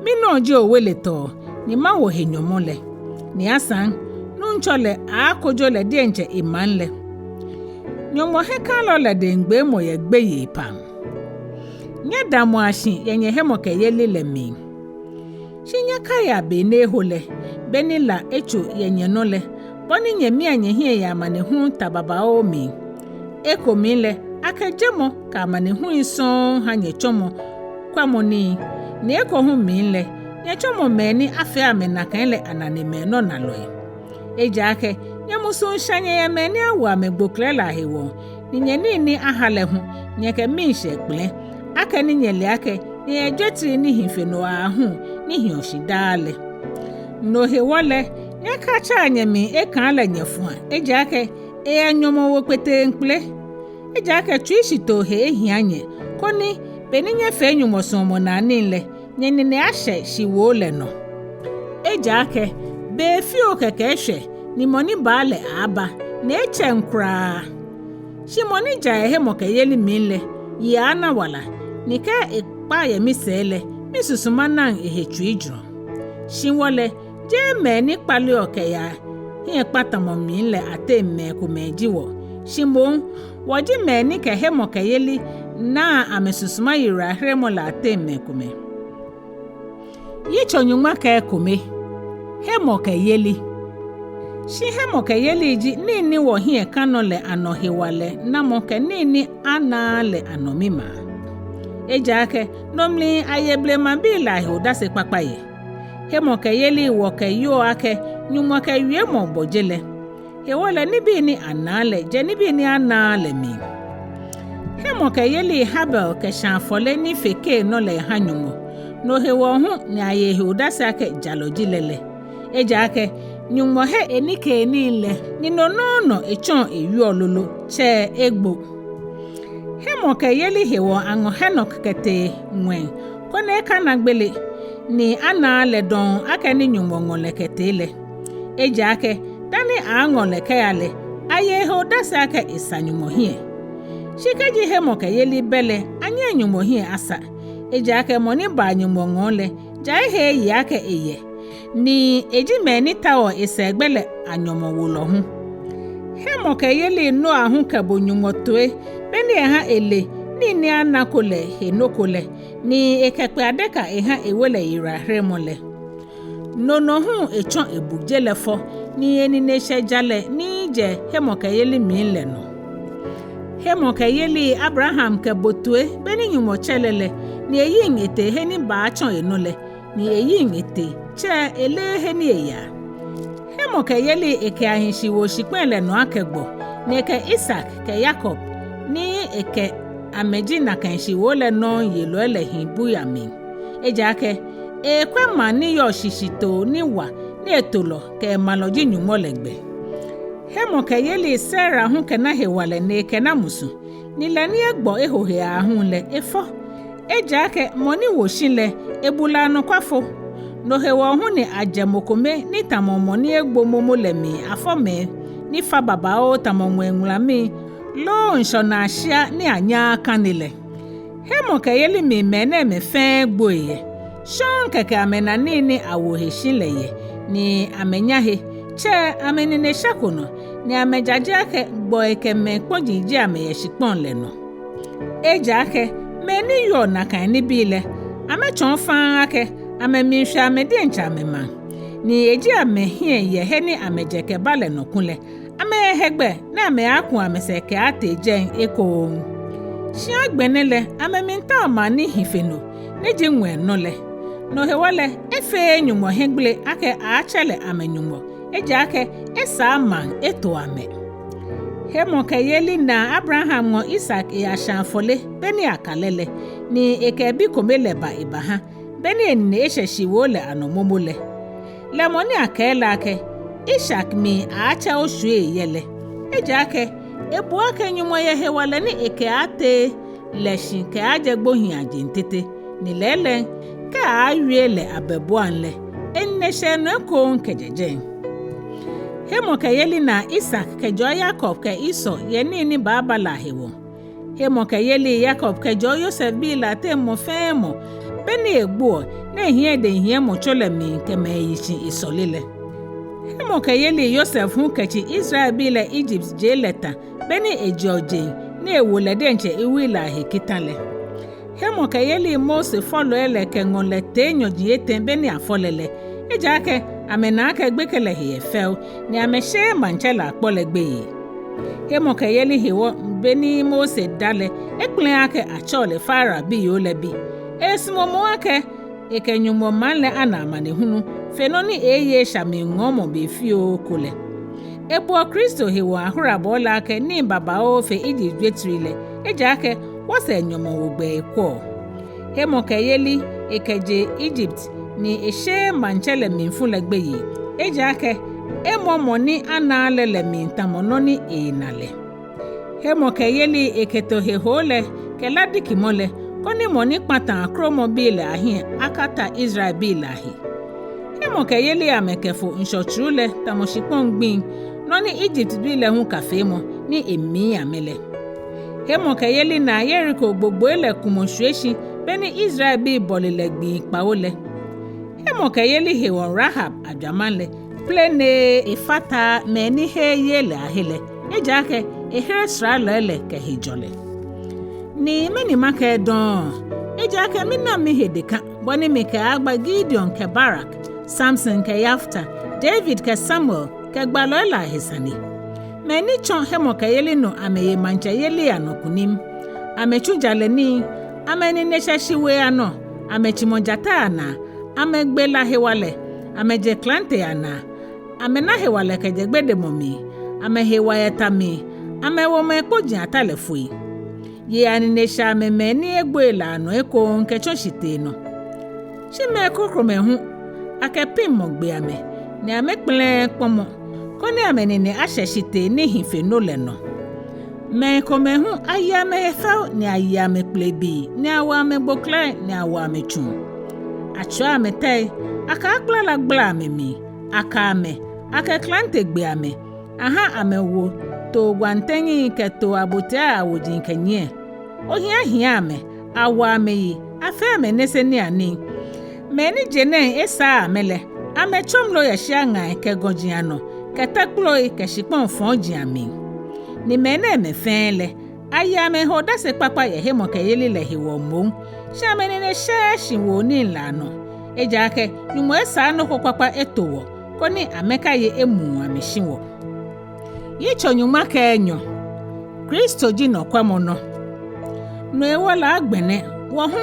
minɔ ji oweletɔɔ, ni mawo he nyɔmɔ lɛ. Ni asaŋ, Nuŋtsɔ lɛ aaakojo lɛ diɛŋtsɛ emaŋ lɛ. Nyɔŋmɔ hiɛkãalɔ lɛ dɛŋ gbeemɔ yɛ gbeyei pam. Nyɛdamɔa shi yɛ nyɛhemɔkɛyeli lɛ mli. Shi nyɛkaia be ni eho lɛ, be ni la etso yɛ nyɛnɔ lɛ, bɔ ni nyɛmia nyɛhiɛ yɛ amanehulu ta babaoo mli. Ekomɛi lɛ, akɛ jɛmɔ kɛ amanehului sɔŋŋ ha nyɛtsɔmɔ kwɛmɔ nii, ni eko hu mli lɛ, nyɛtsɔmɔ mɛi ni afee amɛ nakai lɛ ananemɛi nɔnalɔi. Ejaakɛ nyɛmusuŋ shã nyɛ yɛ mɛi ni awo amɛ gboklɛ lɛ ahewɔ, ni nyɛnii ni aha lɛ hu, nyɛkɛ miishɛɛ kpɛlɛ, akɛni nyɛle akɛ nyɛyɛ jwetri ni hi fe no aahu, ni hiɔ shi daa lɛ. No hewɔ lɛ, nyɛkatsaa nyɛmli ekãa lɛ nyɛfua, ejaakɛ eyɛ nyɔmɔwoo kpeteŋkpele. Ejaakɛ tsuishitoo he ehia nyɛ, koni be ni nyɛfee Nyɔŋmɔ suɔmɔnaa nii lɛ, nyɛnine ashɛ shiwoo lɛ nɔ. Ejaakɛ be fioo kɛkɛ eshwɛ ni mɔ ni baa lɛ aaaba, ni etsɛŋ kwraa. Shi mɔ ni ja yɛ hemɔkɛyeli mli lɛ, yi aaana wala, ni kɛ ekpa yɛ misɛɛ lɛ, misusuma naŋ ehe tsuijurɔ. Shi wɔ lɛ, jeee mɛi ni kpaleɔ kɛyaa hiɛkpatamɔ mli lɛ ateŋ mɛi komɛi ji wɔ, shi moŋ wɔji mɛi ni kɛ hemɔkɛyeli naa amɛsusuma yiwalaheremɔ lɛ ateŋ mɛi komɛi. Yitso nyɔŋma kɛ ekome. Hemɔkɛyeli. Shi hemɔkɛyeli ji nii ni wɔhiɛ kã nɔ lɛ anɔ hewalɛ namɔ kɛ nii ni anaaa lɛ anɔ mimaa. Ejaakɛ no mli aye blemabii lɛ ahe odase kpakpa yɛ. Hemɔkɛyeli wɔkɛyoɔ akɛ Nyɔŋmɔ kɛ wiemɔ bɔ je lɛ. Hewɔ lɛ nibii ni anaa lɛ jɛ nibii ni anaaa lɛ mli. Hemɔkɛyeli Habel kɛshã afɔle ni fe Kain nɔ lɛ eha Nyɔŋmɔ. No hewɔ hu ni aye ehe odase akɛ jalɔ ji lɛ lɛ. Ejaakɛ Nyɔŋmɔ he enikeenii lɛ, ni no nɔŋŋ nɔ etsɔɔ ewieɔ lolo, tsɛ egbo. Hemɔkɛyeli hewɔ aŋɔ Henok kɛtee ŋwɛi, koni ekana gbele, ni anaaa lɛ dɔŋŋ akɛni Nyɔŋmɔ ŋɔ lɛ kɛtee lɛ. Ejaakɛ dani aaaŋɔ lɛ kɛya lɛ, aye ehe odase akɛ esa Nyɔŋmɔ hiɛ. Shi kɛji hemɔkɛyeli bɛ lɛ, anyɛŋ Nyɔŋmɔ hiɛ asa. Ejaakɛ mɔ ni baa Nyɔŋmɔ ŋɔɔ lɛ, ja ehe eye akɛ eyɛ, ni eji mɛi ni taoɔ esɛɛgbɛ lɛ anyɔmɔwolɔ hu. Hemɔkɛyeli Noa hu kɛbo Nyɔŋmɔ toi, beni eha ele nii ni anako lɛ he nɔ ko lɛ, ni ekɛkpɛ adeka eha ewe lɛ yiwalaheremɔ lɛ. No nɔ hu etsɔ ebu je lɛ fɔ, ni enine shɛ jalɛ ni jɛ hemɔkɛyeli mli lɛ nɔ. Hemɔkɛyeli Abraham kɛbo toi, beni Nyɔŋmɔ tsɛ lɛ lɛ, ni eyiŋ etee he ni baatsɔ enɔ lɛ, ni eyiŋ etee, tsɛ eleee he ni eyaa. Hemɔkɛyeli ekɛyahi shiwoo shikpɔŋ lɛ nɔ akɛ gbɔ, ni ekɛ Isak kɛ Yakob, ni ekɛ amɛ ji nakai shiwoo lɛ nɔŋŋ yelɔi lɛ hi bui amli. Ejaakɛ eekwɛ maŋ ni yɔɔ shishitoo ni wa ni etolɔ kɛ emalɔ ji Nyɔŋmɔ lɛ gbɛ. Hemɔkɛyeli Sara hu kɛna hewalɛ ni ekɛna musu, ni lɛ ni egbɔ eho he aahu lɛ efɔ. Ejaakɛ mɔ ni wo shi lɛ, ebu lɛ anɔkwafo. No hewɔ hu ni ajɛ mɔ kome ni tamɔ mɔ ni egbo momo lɛ mli afɔ mɛi ni fa babaoo tamɔ ŋwɛi ŋulamii loo ŋshɔnaa shia ni anyɛɛɛ akane lɛ. Hemɔkɛyeli mli mɛnɛɛmɛi fɛɛ gboi yɛ. Shɔŋŋ kɛkɛ amɛna nii ni awo he shi lɛ yɛ, ni amɛnya he, tsɛ amɛnine shɛko nɔ, ni amɛjaje akɛ gbɔi kɛ mɛi kpɔji ji amɛ yɛ shikpɔŋ lɛ nɔ. Ejaakɛ mɛi ni wieɔ nakai nibii lɛ, amɛtsɔɔ faŋŋ akɛ amɛmiishwe amɛ diɛŋtsɛ amɛmaŋ. Ni eji amɛhiɛ yɛ he ni amɛjɛ kɛba lɛ nɔ kulɛ, amɛyɛ hegbɛ ni amɛaaku amɛsɛɛ kɛaatee jɛi ekoŋŋ. Shi agbɛnɛ lɛ, amɛmiitao maŋ ni hi fe no, ni ji ŋwɛi nɔ lɛ. No hewɔ lɛ, efeee Nyɔŋmɔ hiɛgbele akɛ aaatsɛ lɛ amɛ-Nyɔŋmɔ, ejaakɛ esaa maŋ eto amɛ. Hemɔkɛyeli naa Abraham ŋɔ Isak eyashã afɔle, beni aka lɛ lɛ, ni ekɛ ebi kome lɛ ba ebaha, beni enine eshɛ shiwoo lɛ anɔ momo lɛ. Lɛ mɔ ni akɛɛ lɛ akɛ, Isak mli aaatsɛ oshwiei yɛ lɛ. Ejaakɛ ebu akɛ Nyɔŋmɔ yɛ hewalɛ ni ekɛaatee lɛ shi kɛaajɛ gbohii ajeŋ tete, ni lɛɛlɛŋ, kɛ aaawie lɛ abɛbuaŋ lɛ, enine shɛ enɔ ekoŋŋ kɛjɛ jɛi. Hemɔkɛyeli naa Isak kɛjɔɔ Yakob kɛ Esau yɛ nii ni baaba lɛ ahewɔ. Hemɔkɛyeli Yakob kɛjɔɔ Yosef bii lɛ ateŋ mɔ fɛɛ mɔ, beni egboɔ ni ehiɛ edɛŋ hiɛmɔtso lɛ mli kɛma eyi shi esɔle lɛ. Hemɔkɛyeli Yosef hu kɛtsi Israelbii lɛ Ijipt jee lɛ ta, beni ejeɔ jeŋ ni ewo lɛ diɛŋtsɛ ewui lɛ ahe kita lɛ. Hemɔkɛyeli Mose fɔlɔi lɛ kɛŋɔ lɛ tee nyɔji etɛ beni afɔ lɛ lɛ, ejaakɛ amɛna akɛ gbekɛ lɛ he yɛ fɛo, ni amɛsheee maŋtsɛ lɛ akpɔ lɛ gbeyei. Hemɔkɛyeli hewɔ beni Mose da lɛ, ekpɛlɛɛɛ akɛ atsɛɔ lɛ Farao biyoo lɛ bi. Eesumɔ moŋ akɛ ekɛ Nyɔŋmɔ maŋ lɛ ana amanehulu, fe nɔ ni eeeye esha mli ŋɔɔmɔ be fioo ko lɛ. Ebuɔ Kristo hewɔ ahorabɔɔ lɛ akɛ nii babaoo fe Ijipt jwetri lɛ, ejaakɛ wɔsɛɛ nyɔmɔwoo gbɛ ekwɛɔ. Hemɔkɛyeli ekɛje Ijipt ni esheee maŋtsɛ lɛ mlifu lɛ gbeyei, ejaakɛ emɔ mɔ ni anaaa lɛ lɛ mli tamɔ nɔ ni eena lɛ. Hemɔkɛyeli ekɛto hehoo lɛ kɛ ladikimɔ lɛ, koni mɔ ni kpataa kromɔbii lɛ ahiɛ akata Israelbii lɛ ahe. Hemɔkɛyeli amɛkɛfo ŋshɔ tsuru lɛ tamɔ shikpɔŋ gbiŋ, nɔ ni Ijiptbii lɛ hu ka feemɔ ni emii amɛ lɛ. Hemɔkɛyeli naa Yeriko gbogboi lɛ kumɔ shwie shi beni Israelbii bɔle lɛ gbii kpawo lɛ. Hemɔkɛyeli hewɔ Rahab ajwamaŋ lɛ, pleneee efataaa mɛi ni heee yeee lɛ ahe lɛ, ejaakɛ ehere saralɔi lɛ kɛ hejɔlɛ. Ni mɛni makɛɛ dɔŋŋ? Ejaakɛ minaŋ mihe dekã bɔ ni mikɛaagba Gideon kɛ Barak, Samson kɛ Yefta, David kɛ Samuel kɛ gbalɔi lɛ ahe sane. Mɛi ni tsɔ hemɔkɛyeli nɔ amɛye maŋtsɛyeli anɔ kunim. Amɛtsu jalɛ nii, amɛnine shɛ shiwoi anɔ, amɛtsimɔ jatai anaa, amɛgbe la hewalɛ, amɛje klante anaa, amɛna hewalɛ kɛjɛ gbedemɔ mli, amɛhe wa yɛ ta mli, amɛwo mɛi kpoji ata lɛ foi. Yei anine shɛ amɛ mɛi ni egboi lɛ anɔ ekoŋŋ kɛtsɔ shitee nɔ. Shi mɛi krokomɛi hu, akɛ piŋmɔ gbe amɛ, ni amɛkpɛlɛɛɛ kpɔmɔ, koni amɛnine ashɛ shitee ni hi fe no lɛ nɔ. Mɛi komɛi hu aye amɛhe fɛo, ni aye amɛ kpelebii, ni awo amɛ gboklɛi, ni awo amɛ tsũ. Atswia amɛ tɛi, akɛ akplala gbala amɛmli, aka amɛ, akɛ klante gbe amɛ, aha amɛwo too gwantɛŋi kɛ too abotiai awoji kɛnyiɛ. Ohia hia amɛ, awo amɛ yi, afee amɛ niseniianii. Mɛi ni je nɛɛŋ esaaa amɛ lɛ, amɛtsɔmloo yɛ shia ŋai kɛ gɔji anɔ, kɛ tɛkploi kɛ shikpɔŋ fɔji amli. Ni mɛnɛɛmɛi fɛɛ lɛ, aye amɛhe odase kpakpa yɛ hemɔkɛyeli lɛ hewɔ moŋ, shi amɛnine shɛɛɛ shiwoo nii lɛ anɔ. Ejaakɛ Nyɔŋmɔ esaa nɔ ko kpakpa eto wɔ, koni amɛkaye emuu amɛshi wɔ. Yitso nyɔŋma kɛ enyɔ. Kristo ji nɔkwɛmɔnɔ. No hewɔ lɛ agbɛnɛ, wɔ hu,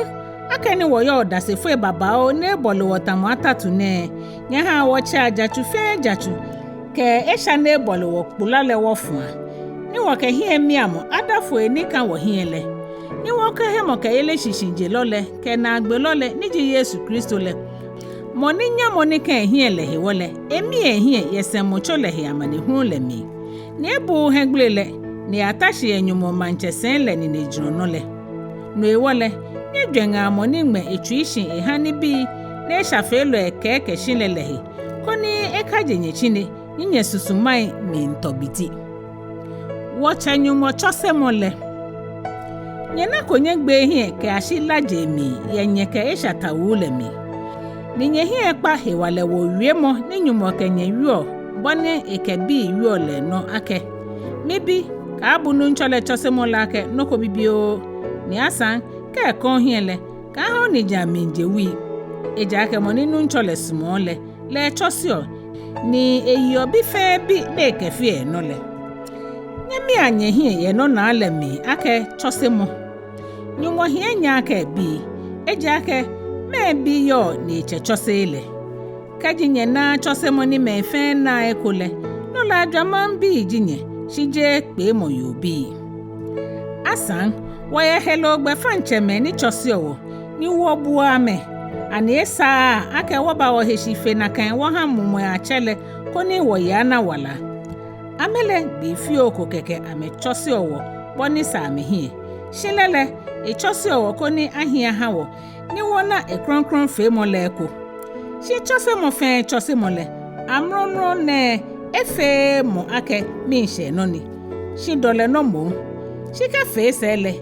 akɛni wɔyɔɔ odasefoi babaoo ni ebɔle wɔ tamɔ atatu nɛɛ, nyɛhaa wɔtsɛa jatsu fɛɛ jatsu kɛ esha ni ebɔle wɔ kpula lɛ wɔfɔa, ni wɔkɛ hiɛmiamɔ ada foi ni ka wɔhiɛ lɛ, ni wɔkɛ hemɔkɛyeli shishijelɔ lɛ kɛ naagbelɔ lɛ ni ji Yesu Kristo lɛ, mɔ ni nyamɔ ni ka ehiɛ lɛ hewɔ lɛ, emia ehiɛ yɛ sɛŋmɔtso lɛ he amanehulu lɛ mli, ni ebuuu hiɛgbele lɛ, ni eyata shi yɛ Nyɔŋmɔ maŋtsɛsɛi lɛ ninejurɔ nɔ lɛ. No hewɔ lɛ, nyɛjwɛŋa mɔ ni ŋmɛ etsui shi eha nibii ni eshafeelɔi kɛɛ kɛshi lɛ lɛ he, koni ekaje nyɛtsine, ni nyɛsusumai miitɔ biti. Wɔtsɛ Nyɔŋmɔ tsɔsemɔ lɛ. Nyɛnako nyɛgbee hiɛ kɛyashi lajee mli yɛ nyɛkɛ esha tawuu lɛ mli. Ni nyɛhiɛ ekpa hewalɛwoo wiemɔ ni Nyɔŋmɔ kɛ nyɛ wieɔ, bɔ ni ekɛ bii wieɔ lɛ nɔ akɛ: Mibi, kaabu Nuŋtsɔ lɛ tsɔsemɔ lɛ akɛ nɔ ko bibioo, ni asaŋ, kɛ ekã ohiɛ lɛ, kaaha onijiaŋ miije wui. Ejaakɛ mɔ ni Nuŋtsɔ lɛ sumɔɔ lɛ, lɛ etsɔseɔ, ni eyiɔ bi fɛɛ bi ni ekɛfeɔ enɔ lɛ. Nyɛmia nyɛhiɛ yɛ nɔnaa lɛ mli akɛ tsɔsemɔ. Nyɔŋmɔ hiɛ nyɛ akɛ ebii, ejaakɛ mɛɛ bi yɔɔ ni etsɛ tsɔseee lɛ? Kɛji nyɛnaaa tsɔsemɔ ni mɛi fɛɛ naa eko lɛ, no lɛ ajwamaŋbii ji nyɛ, shi jeee kpeemɔ yoo bii. Asaŋ, wɔyɛ heloo gbɛfaŋ tsɛmɛi ni tsɔseɔ wɔ, ni wɔbuɔ amɛ. Ani esaaa akɛ wɔba wɔhe shi fe nakai wɔha mumɔi atsɛ lɛ, koni wɔyi ana wala? Amɛ lɛ, gbii fioo ko kɛkɛ amɛtsɔseɔ wɔ bɔ ni sa amɛhiɛ. Shi lɛ lɛ, etsɔseɔ wɔ koni ahi aha wɔ, ni wɔna ekrɔŋkrɔŋfeemɔ lɛ eko. Shi tsɔsemɔ fɛɛ tsɔsemɔ lɛ, amrɔmrɔ nɛɛ efeee mɔ akɛ miishɛɛ nɔ ni, shi dɔlɛ nɔ moŋ. Shi kɛ fee sɛɛ lɛ,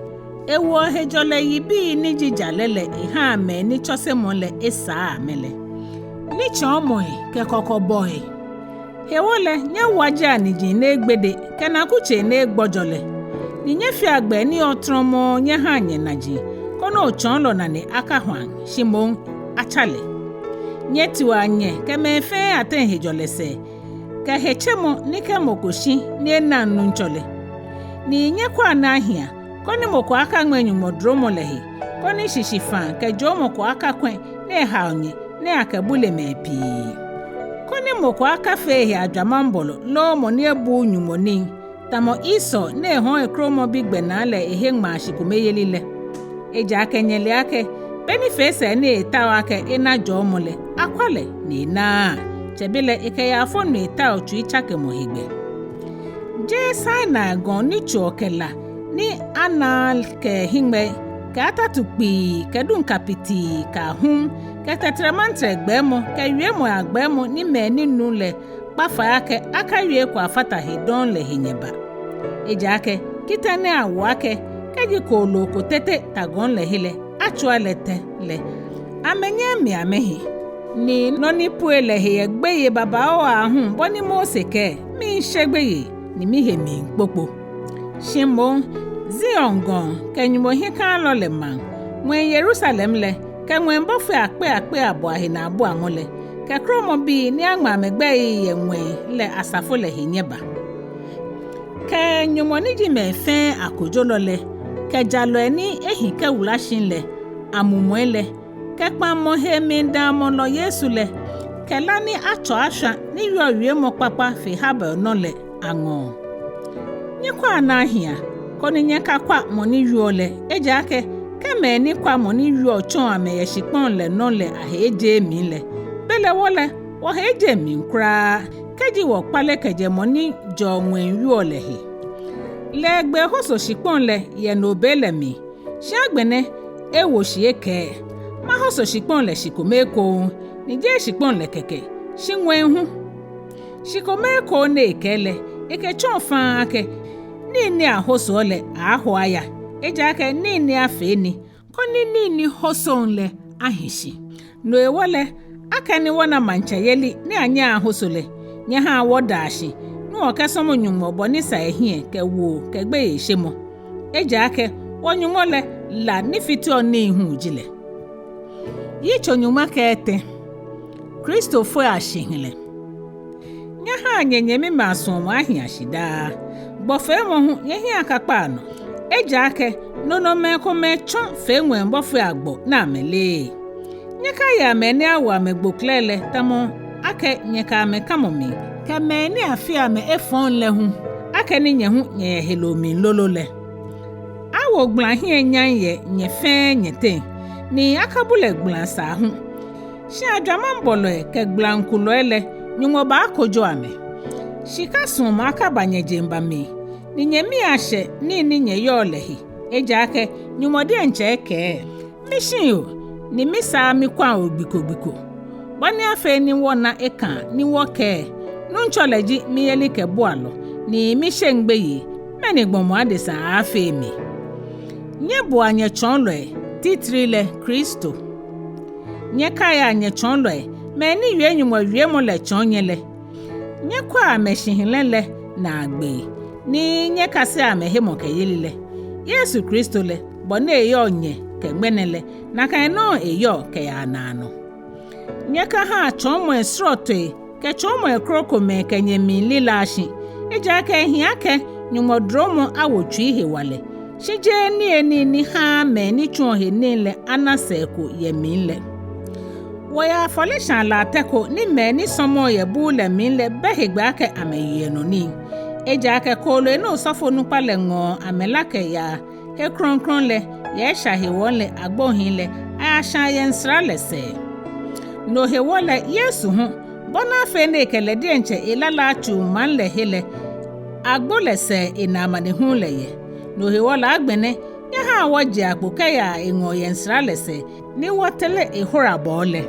ewoɔ hejɔlɛ yibii ni ji jalɛ lɛ ehaa mɛi ni tsɔsemɔ lɛ esaa amɛ lɛ. Nitsɔɔmɔi kɛ kɔkɔbɔi. Hewɔ lɛ, nyɛwajea niji ni egbede kɛ nakutsei ni egbɔjɔ lɛ, ni nyɛfea gbɛi ni yɔɔ trɔmɔɔ nyɛhaa nyɛnaji, koni otsɔɔlɔ nane akahwaŋ, shi moŋ atsa lɛ. Nyɛtiua nyɛ kɛ mɛi fɛɛ ateŋ hejɔlɛ sɛɛ, kɛ hetsemɔ ni kɛ mɔ ko shi ni enaŋ Nuŋtsɔ lɛ. Ni nyɛkwɛa ni ahia, koni mɔ ko akaŋmɛɛ Nyɔŋmɔ duromɔ lɛ he, koni shishifaa kɛ joomɔ ko akakwɛ̃ ni ehao nyɛ ni akɛbule mɛi pii. Koni mɔ ko akafee ehe ajwamaŋbɔlɔ loo mɔ ni ebuuu Nyɔŋmɔ nii, tamɔ Esau ni ehɔɔ ekromɔbi gbɛnaa lɛ ehe ŋmaa shikomeyeli lɛ. Ejaakɛ nyɛle akɛ, be ni fee sɛɛ ni etaoɔ akɛ ena jɔɔmɔ lɛ, akwa lɛ ni enaaa, tsɛbelɛ ekɛ yaafonu etao tsuitsakemɔ hegbɛ. Jeee Sinai gɔŋ ni tsoɔ kɛ la ni anaaa kɛ hiŋmɛi, kɛ atatu kpii, kɛ duŋ kabitii, kɛ ahum, kɛ tɛtrɛmantrɛ gbɛɛmɔ, kɛ wiemɔi agbɛɛmɔ ni mɛi ni nu lɛ kpa fai akɛ akawie eko afata he dɔŋŋ lɛ he nyɛba. Ejaakɛ kita ni awo akɛ, kɛji kooloo ko tete ta gɔŋ lɛ he lɛ, atswia lɛ tɛ lɛ, amɛnyɛɛɛ mi amɛhi. Ni nɔ ni pue lɛ he yɛ gbeyei babaoo aahu, bɔ ni Mose kɛɛ, miishe gbeyei, ni mihe miikpokpo. Shi moŋ, Zion gɔŋ kɛ Nyɔŋmɔ hiɛkalɔ lɛ maŋ, ŋwɛi Yerusalem lɛ, kɛ ŋwɛi bɔfoi akpei akpei abɔ ahenaabuamɔ lɛ, kɛ kromɔbii ni aŋma amɛgbɛii yɛ ŋwɛi lɛ asafo lɛ he nyɛba. Kɛ Nyɔŋmɔ ni ji mɛi fɛɛ akojolɔ lɛ, kɛ jalɔi ni ehi kɛwula shi lɛ amumɔi lɛ, kɛ kpaŋmɔ hee mlidaamɔlɔ Yesu lɛ, kɛ la ni atsɔ ashwa ni wieɔ wiemɔ kpakpa fe Habel nɔ lɛ aŋɔɔ. Nyɛkwɛa ni ahia, koni nyɛkakwa mɔ ni wieɔ lɛ, ejaakɛ kɛ mɛi ni kwa mɔ ni wieɔ tsɔɔ amɛ yɛ shikpɔŋ lɛ nɔ lɛ ahe ejeee mli lɛ, belɛ wɔ lɛ, Wɔhe ejeŋ mli kwraa, kɛji wɔkpale kɛjɛ mɔ ni jɛɔ ŋwɛi wieɔ lɛ he. Lɛ egbee hoso shikpɔŋ lɛ yɛ no be lɛ mli, shi agbɛnɛ ewo shi ekɛɛ: Mahoso shikpɔŋ lɛ shi kome ekoŋŋ, ni jeee shikpɔŋ lɛ kɛkɛ, shi ŋwɛi hu. Shi kome ekoŋŋ ni ekɛɛ lɛ, ekɛtsɔɔ faŋŋ akɛ nii ni ahosoɔ lɛ aaaho aya, ejaakɛ nii ni afee ni, koni nii ni hosoŋ lɛ ahi shi. No hewɔ lɛ, akɛni wɔna maŋtsɛyeli ni anyɛɛɛ ahoso lɛ, nyɛhaa wɔdaa shi ni wɔkɛsɔmɔ Nyɔŋmɔ bɔ ni sa ehiɛ kɛ woo kɛ gbeyeishemɔ. Ejaakɛ wɔ-Nyɔŋmɔ lɛ, la ni fiteɔ nii hu ji lɛ. Yitso nyɔŋma kɛ etɛ. Kristofoi ashihilɛ. Nyɛhaa nyɛnyɛmimɛi asuɔmɔ ahia shi daa. Gbɔfeemɔ hu, nyɛhiɛ akakpa nɔ. Ejaakɛ nɔnɔmɛi komɛi tsɔ fee ŋwɛi bɔfoi agbɔ ni amɛleee. Nyɛkaia mɛi ni awo amɛ gboklɛi lɛ, tamɔ akɛ nyɛkɛ amɛ kamɔ mli, kɛ mɛi ni afeɔ amɛ efɔŋ lɛ hu, akɛni nyɛ hu nyɛyɛ heloo mli lolo lɛ. Awo gbala hiɛ nyam yɛ nyɛ fɛɛ nyɛteŋ, ni akabule gbala saa hu. Shi ajwamaŋbɔlɔi kɛ gbalaŋkulɔi lɛ, Nyɔŋmɔ baakojo amɛ. Shika suɔmɔ akaba nyɛjeŋba mli, ni nyɛmii ashɛ nii ni nyɛyɔɔ lɛ he. Ejaakɛ Nyɔŋmɔ diɛŋtsɛ ekɛɛ: Mishiŋ o, ni misaa mikwaŋ o gbi ko gbi ko. Bɔ ni afee ni wɔna ekãa ni wɔkɛɛ: Nuŋtsɔ lɛ ji miyelikɛbualɔ, ni misheŋ gbeyei, mɛni gbɔmɔ adesa aaafee mi? Nyɛboa nyɛtsɔɔlɔi, titri lɛ Kristo. Nyɛkaia nyɛtsɔɔlɔi, mɛi ni wie Nyɔŋmɔ wiemɔ lɛ tsɔɔ nyɛ lɛ. Nyɛkwɛa amɛshihilɛ lɛ naagbee, ni nyɛkasea amɛhemɔkɛyeli lɛ. Yesu Kristo lɛ, bɔ ni eyɔɔ nyɛ kɛ ŋmɛnɛ lɛ, nakai nɔŋŋ eyɔɔ kɛyaa naanɔ. Nyɛkahaa tsɔɔmɔi srɔtoi kɛ tsɔɔmɔi krokomɛi kɛ nyɛmiililaa shi, ejaakɛ ehi akɛ Nyɔŋmɔ duromɔ awo tsui hewalɛ, shi jeee niyenii ni haaa mɛi ni tsuɔ he nii lɛ ana sɛɛ ko yɛ mli lɛ. Wɔyɛ afɔleshaa latɛ ko ni mɛi ni sɔmɔɔ yɛ buu lɛ mli lɛ bɛ hegbɛ akɛ amɛyeɔ nɔ nii. Ejaakɛ kooloi ni osɔfonukpa lɛ ŋɔɔ amɛlá kɛyaa he krɔŋkrɔŋ lɛ yɛ esha hewɔ lɛ agbohii lɛ ayashaa yɛ nsra lɛ sɛɛ. No hewɔ lɛ Yesu hu, bɔ ni afee ni ekɛ lɛ diɛŋtsɛ elala atsuu maŋ lɛ he lɛ, agbo lɛ sɛɛ ena amanehulu lɛ yɛ. No hewɔ lɛ agbɛnɛ, nyɛhaa wɔjea kpo kɛyaa eŋɔɔ yɛ nsra lɛ sɛɛ, ni wɔtere ehorabɔɔ lɛ.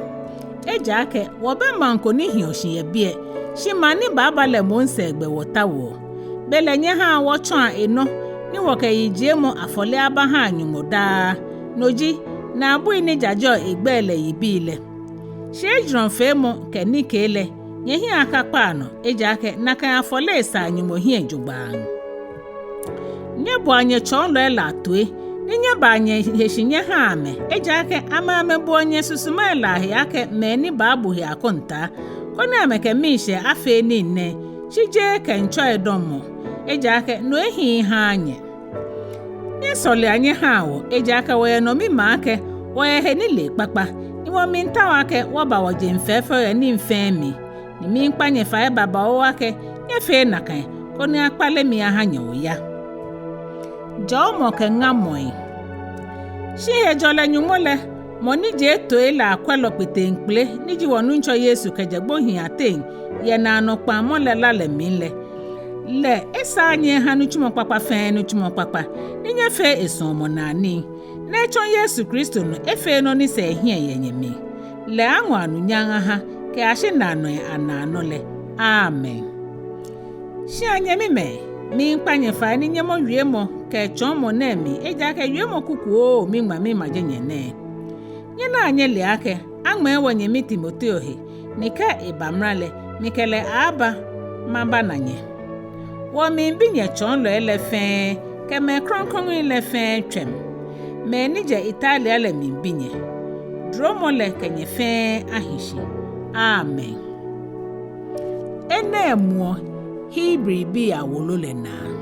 Ejaakɛ wɔbɛ maŋ ko ni hiɔ shi yɛ biɛ, shi maŋ ni baaba lɛ moŋ sɛɛgbɛ wɔtaoɔ. Belɛ nyɛhaa wɔtsɔa enɔ ni wɔkɛ yijiemɔ afɔle abahaa Nyɔŋmɔ daa, no ji, naabui ni jajeɔ egbɛi lɛ yibii lɛ. Shi ejurɔfeemɔ kɛ nikee lɛ, nyɛhiɛ akakpa nɔ, ejaakɛ nakai afɔlei saa Nyɔŋmɔ hiɛ jogbaŋŋ. Nyɛboa nyɛtsɔɔlɔi lɛ atoi, ni nyɛbaa nyɛhe shi nyɛhaa amɛ, ejaakɛ amɛ amɛboɔ nyɛsusumai lɛ ahe akɛ mɛi ni baabu he akɔntaa, koni amɛkɛ miishɛɛ afee nii nɛɛ, shi jeee kɛ ŋtsɔidɔɔmɔ, ejaakɛ no ehiii haaa nyɛ. Nyɛsɔlea nyɛhaa wɔ, ejaakɛ wɔyɛ nɔmimaa akɛ wɔyɛ henilee kpakpa, ni wɔmiitao akɛ wɔba wɔjeŋ fɛɛfɛo yɛ nii fɛɛ mli, ni miikpa nyɛ fai babaoo akɛ nyɛfee nakai, koni akpale mi aha nyɛ oya. Jɔɔmɔ kɛ ŋamɔi. Shi hejɔlɛ Nyɔŋmɔ lɛ, mɔ ni jie tooi lɛ akwɛlɔ kpeteŋkpele, ni ji wɔ Nuŋtsɔ Yesu kɛjɛ gbohii ateŋ yɛ naanɔ kpaŋmɔ lɛ la lɛ mli lɛ, lɛ esaa nyɛ eha nitsumɔ kpakpa fɛɛ nitsumɔ kpakpa, ni nyɛfee esuɔmɔnaa nii, ni etsɔ Yesu Kristo nɔ efee nɔ ni sa ehiɛ yɛ nyɛmli. Lɛ aŋɔ anunyam aha kɛyashi naanɔi anaanɔ lɛ. Amen. Shi anyɛmimɛi, miikpa nyɛ fai ni nyɛmɔ wiemɔ kɛ tsɔɔmɔ nɛɛ mli, ejaakɛ wiemɔ kukuoo miŋma mimaje nyɛ nɛɛ. Nyɛnaa nyɛlea akɛ aŋmɛɛ wɔnyɛmi Timoteo he, ni kɛ eba mra lɛ, mikɛ lɛ aaaba mabana nyɛ. Wɔmiibi nyɛtsɔɔlɔi lɛ fɛɛ kɛ mɛi krɔŋkrɔŋi lɛ fɛɛ tswɛm. Mɛi ni jɛ Italia lɛ miibi nyɛ. Duromɔ lɛ kɛ nyɛ fɛɛ ahi shi. Amen. Enɛ muɔ Hebribii awolo lɛ naa.